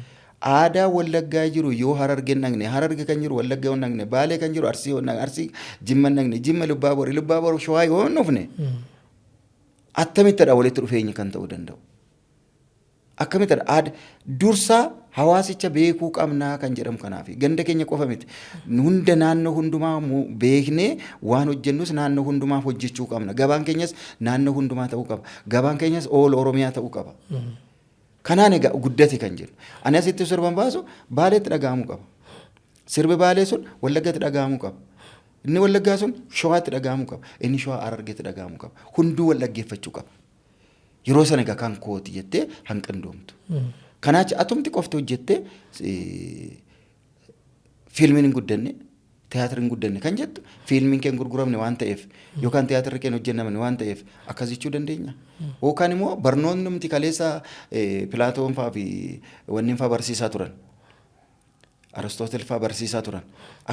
Aadaa Wallaggaa jiru yoo Hararge hin dhaqne, Hararge kan jiru Wallagga yoo hin dhaqne, Baalee kan jiru Arsii yoo hin dhaqne, Arsii Jimma hin dhaqne, Jimma Lubbaaboor, Lubbaaboor Shawaa yoo hin dhufne, attamittidha walitti dhufeenyi kan ta'uu danda'u? Akkamittidha aada dursaa hawaasicha beekuu qabnaa kan jedhamu kanaafi ganda keenya qofa miti. Hunda naannoo hundumaa beeknee waan hojjennus naannoo hundumaaf hojjechuu qabna. Gabaan keenyas naannoo hundumaa ta'uu qaba. Gabaan keenyas ool Oromiyaa ta'uu qaba. Kanaan egaa guddate kan jennu. Ani asitti sirban baasu Baaleetti dhaga'amuu qaba. Sirbi Baalee sun Wallaggatti dhaga'amuu qaba. Inni Wallaggaa sun Shawaatti dhaga'amuu qaba. Inni Shawaa Harargeetti dhaga'amuu qaba. Hunduu wal dhaggeeffachuu qaba. Yeroo sana egaa kan kooti jettee hanqindoomtu. Kanaachi atumti qofti hojjettee fiilmiin hin guddanne, tiyaatirri hin guddanne kan jettu, fiilmiin kee hin gurguramne waan ta'eef yookaan tiyaatirri kee hin hojjennamne waan ta'eef akkas jechuu dandeenya. Yookaan immoo barnoonni numti kaleessa Pilaatoon fa'aa fi wanneen fa'aa barsiisaa turan. Aristootel fa'aa barsiisaa turan.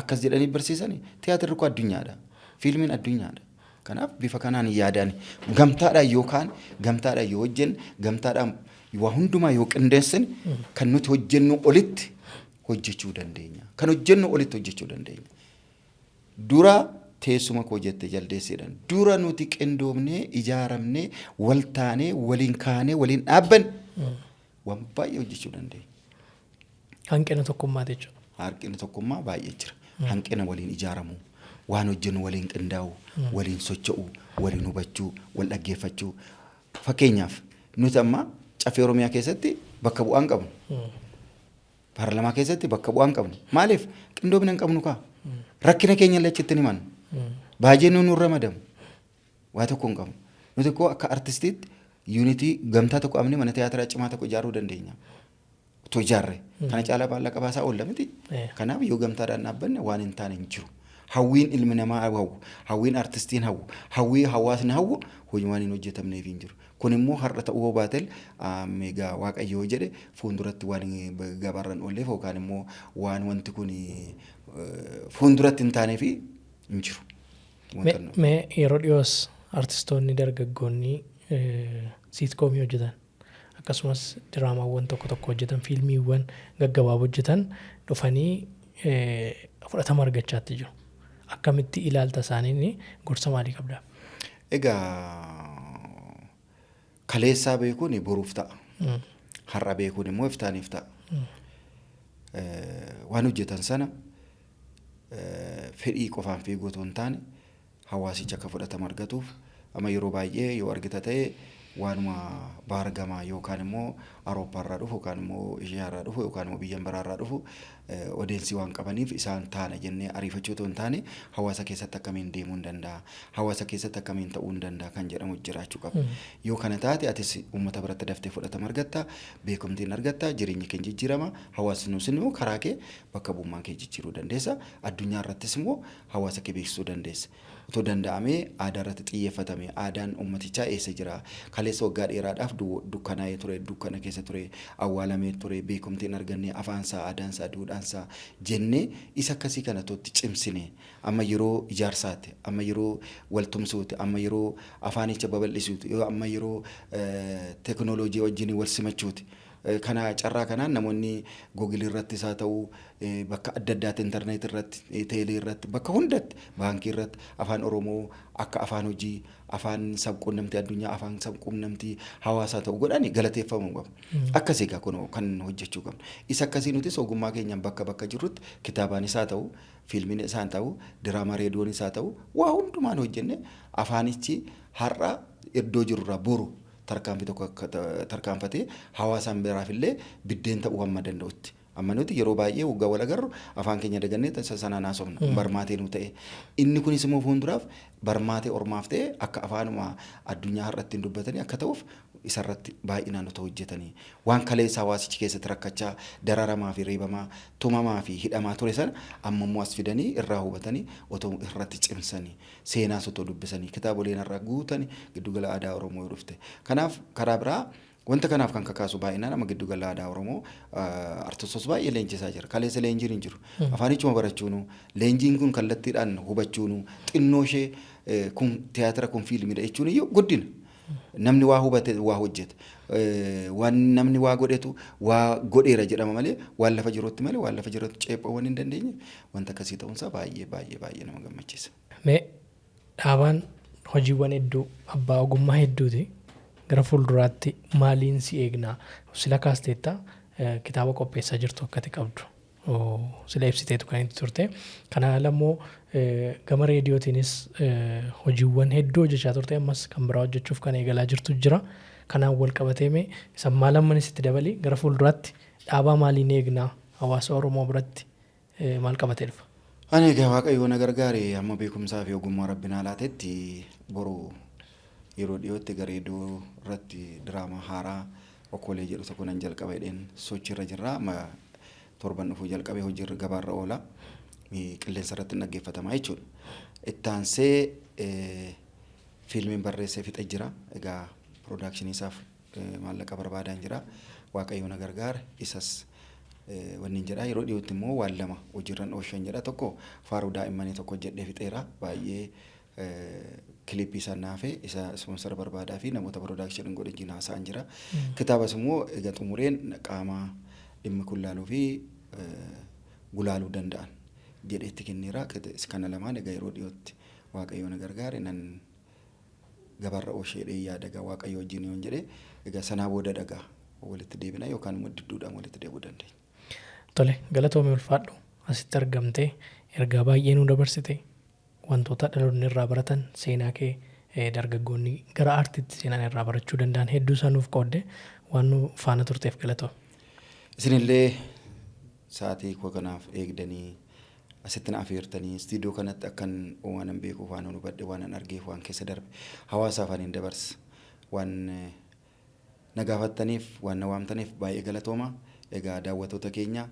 Akkas jedhanii barsiisanii tiyaatirri koo addunyaadha. Fiilmiin addunyaadha. Kanaaf bifa kanaan yaadaan gamtaadhaan yookaan gamtaadhaan yoo hojjenne, gamtaadhaan waa hundumaa yoo qindeessine, kan nuti hojjennu olitti hojjechuu dandeenya. Kan hojjennu olitti hojjechuu dandeenya. Dura teessuma koo jette jaldeesseedhaan. Dura nuti qindoomnee, ijaaramnee, wal taanee, waliin kaanee, waliin dhaabbanne waan baay'ee hojjechuu dandeenya. Hanqina tokkummaa jechuudha. Hanqina tokkummaa baay'ee jira. Hanqina waliin ijaaramuu, waan hojjennu waliin qindaa'uu, waliin socho'uu, waliin hubachuu, wal dhaggeeffachuu. Fakkeenyaaf nuti amma Caffee Oromiyaa keessatti bakka bu'aa hin qabnu. Paarlamaa keessatti bakka bu'aa hin qabnu. Maaliif? Qindoomina hin qabnu kaa. Rakkina keenya illee achitti hin himannu. Baay'een nuun ramadamu. Waa tokko hin qabnu. Nuti koo akka artistiitti yuunitii gamtaa tokko qabnee mana tiyaatiraa cimaa tokko ijaaruu dandeenya. Otoo ijaarre. Kana caalaa maallaqa baasaa oolla miti. Kanaaf yoo gamtaadhaan dhaabbanne waan hin taane hin jiru. Hawwiin ilmi namaa hawwu, hawwiin artistiin hawwu, hawwii hawaasni hawwu hojii waan hin hojjetamneef hin jiru. Kun immoo har'a ta'uu yoo baatel, egaa Waaqayyo yoo jedhe fuulduratti waan gabaarra hin oolleef yookaan immoo waan wanti kun fuulduratti hin taaneef hin jiru. Mee yeroo dhiyoos artistoonni dargaggoonni siitkoomii hojjetan, akkasumas diraamaawwan tokko tokko hojjetan, fiilmiiwwan gaggabaaboo hojjetan dhufanii fudhatama argachaatti jiru. Akkamitti ilaalta isaaniin, gorsa maalii qabdaa? Egaa kaleessaa beekuun boruuf ta'a. Har'a beekuun immoo iftaaniif ta'a. Waan hojjetan sana fedhii qofaan fiiguu otoo hin taane hawaasicha akka fudhatama argatuuf, amma yeroo baay'ee yoo argita ta'e Waanuma baargamaa yookaan immoo Awurooppaarraa dhufu yookaan immoo Eeshiyaarraa dhufu yookaan immoo biyya biraarraa dhufu odeensii waan qabaniif isaan taana jennee ariifachuu otoo hin taane, hawaasa keessatti akkamiin deemuu hin danda'a, hawaasa keessatti akkamiin ta'uu hin danda'a kan jedhamu jiraachuu qaba. Yoo kana taate, atis uummata biratti daftee fudhatama argatta, beekumtiin argatta, jireenyi kee jijjiirama, hawaasni immoo karaa kee bakka bu'ummaan kee jijjiiruu dandeessa, addunyaa irrattis immoo hawaasa kee beeksisuu dandeessa. Otoo danda'amee aadaa irratti xiyyeeffatame, aadaan uummatichaa eessa jira? Kaleessa waggaa dheeraadhaaf dukkanaa'ee ture, dukkana keessa ture, awwaalamee ture, beekumtiin arganne, afaansaa, aadaansaa, duudhaansaa jennee isa akkasii kana tootti cimsine, amma yeroo ijaarsaati, amma yeroo waltumsuuti, amma yeroo afaanicha babal'isuuti, amma yeroo teekinooloojii wajjin wal simachuuti. Kana carraa kanaan namoonni Google irrattis haa ta'u, bakka adda addaatti, intarneet irratti, teelee irratti, bakka hundatti, baankii irratti Afaan Oromoo akka afaan hojii, afaan sabquunnamtii addunyaa, afaan sabquunnamtii hawaasaa ta'u godhani galateeffamuu qabu. Akkas egaa kun kan hojjechuu qabnu. Isa akkasii nutis ogummaa keenyaan bakka bakka jirrutti kitaabaanis haa ta'u, fiilmiin haa ta'u, diraamaa reediyoonis haa ta'u, waa hundumaan hojjenne afaanichi har'a iddoo jirurraa boru tarkaanfii tokko akka tarkaanfatee hawaasaan biraaf illee biddeen ta'uu hamma danda'utti. Amma nuti yeroo baay'ee waggaa wal agarru afaan keenya dagannee isa sanaan haasofna. Barmaatee nu ta'e. Inni kunis immoo fuulduraaf barmaatee ormaaf ta'e akka afaanuma addunyaa har'a ittiin dubbatanii akka ta'uuf isarratti baay'inaan otoo hojjetanii. Waan kaleessa hawaasichi keessatti rakkachaa, dararamaa fi reebamaa, tumamaa fi hidhamaa ture sana amma immoo as fidanii irraa hubatanii otoo irratti cimsanii, seenaas otoo dubbisanii, kitaaboleen irraa guutanii giddugala aadaa Oromoo yoo dhufte. Kanaaf karaa biraa wanta kanaaf kan kakaasu baay'inaan amma giddugala aadaa Oromoo artistoota baay'ee leenjisaa jira. Kaleessa leenjiin hin jiru. Afaanichuma barachuunu, leenjiin kun kallattiidhaan hubachuunu, xinnoo ishee kun tiyaatira, kun fiilmiidha jechuun iyyuu guddina. Namni waa hubate waa hojjeta. Waan namni waa godhetu waa godheera jedhama malee waan lafa jirutti malee waan lafa jirutti ceephaawwan hin dandeenye. Wanta akkasii ta'uunsaa baay'ee baay'ee baay'ee nama gammachiisa. Mee Dhaabaan hojiiwwan hedduu, abbaa ogummaa hedduuti. Gara fuulduraatti maaliin si eegnaa? Sila kaasteetta, kitaaba qopheessaa jirtu akkati qabdu. Sila ibsiteetu kan itti turte. Kana ala immoo gama reediyootiinis hojiiwwan hedduu hojjechaa turte, ammas kan biraa hojjechuuf kan eegalaa jirtu jira. Kanaan wal qabatee mee isa maal ammanis itti dabalii, gara fuulduraatti Dhaabaa maaliin eegnaa, hawaasa Oromoo biratti maal qabatee dhufa? Ani egaa Waaqayyo na gargaare, amma beekumsaa fi ogummaa Rabbi naa laatetti, boru yeroo dhiyootti gara reediyoo irratti diraamaa haaraa Okolee jedhu tokko nan jalqaba jedheen sochiirra jirra. Amma torban dhufuu jalqabee hojiirra gabaarra oola. Qilleensa irratti hin dhaggeeffatama jechuudha. Ittaansee fiilmiin barreessee fixe jira. Egaa piroodakshinii isaaf maallaqa barbaadaan jira. Waaqayyo na gargaara, isas wanni jedha, yeroo dhiyootti immoo waan lama hojiirran oolchan jedha. Tokko faaruu daa'immanii tokko hojjedhee fixeera. Baay'ee kilippii isaan naafe, isa ispoonsara barbaadaa fi namoota piroodakshinii godhe wajjin haasa'an jira. Kitaabas immoo egaa xumureen qaama dhimmi kun laaluu fi gulaaluu danda'an jedheetti kenneera. Kana lamaan egaa yeroo dhiyootti Waaqayyo na gargaare nan gabaarra oolchee jedhee yaada, egaa Waaqayyo wajjin yoon jedhee, egaa sanaa booda dhagaa walitti deebina yookaan immoo didduudhaan walitti deebi'uu dandeenya. Tole, galatoomii, ulfaadhu. Asitti argamtee ergaa baay'ee nu dabarsite, wantoota dhaloonni irraa baratan, seenaa kee dargaggoonni gara aartiitti seenan irraa barachuu danda'an hedduu isaa nuuf qoodde. Waan nu faana turteef galatoome. Isinillee sa'aatii koo kanaaf eegdanii asitti na afeertanii istiidiyoo kanatti akkan waan an beekuuf, waan an hubadhe, waan an argeef, waan keessa darbe hawaasaaf ani dabarsa waan na gaafattaniif, waan na waamtaniif baay'ee galatooma. Egaa daawwattoota keenya,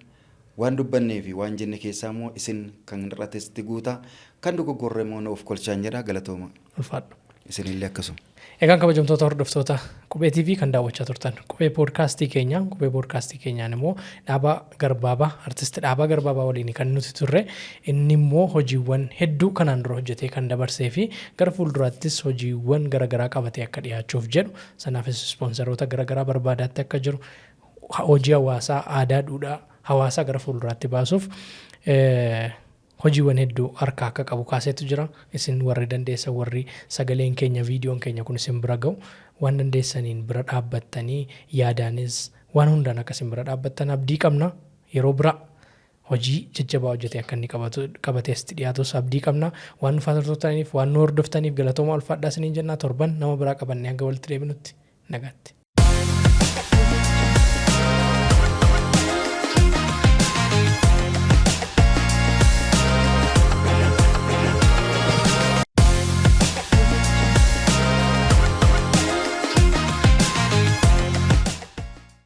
waan dubbannee fi waan jenne keessaa immoo isin kan irratti guutaa, kan dogoggorre immoo na of kolchaan jedha. Galatooma. Ulfaadhu. Isinillee akkasuma. Egaan kabajamtoota hordoftoota Qubee TV kan daawwachaa turtan Qubee poodkaastii keenya, Qubee poodkaastii keenyaan immoo Dhaabaa Garbaabaa, artisti Dhaabaa Garbaabaa waliin kan nuti turre. Inni immoo hojiiwwan hedduu kanaan dura hojjetee kan dabarsee fi gara fuulduraattis hojiiwwan garaagaraa qabatee akka dhiyaachuuf jedhu, sanaafis ispoonsaroota garaagaraa barbaadaatti akka jiru, hojii hawaasaa, aadaa, duudhaa hawaasaa gara fuulduraatti baasuuf hojiiwwan hedduu harkaa akka qabu kaaseetu jira. Isin warri dandeessan, warri sagaleen keenya, viidiyoon keenya kun isin bira ga'u, waan dandeessaniin bira dhaabbattanii, yaadaanis waan hundaan akka isin bira dhaabbattan abdii qabna. Yeroo bira hojii jajjabaa hojjetee akka inni qabatee asitti dhiyaatus abdii qabna. Waan nu faana turtaniif, waan nu hordoftaniif galatooma, ulfaadhaa isiniin jenna. Torban nama biraa qabannee hanga walitti deebinutti Nagaatti.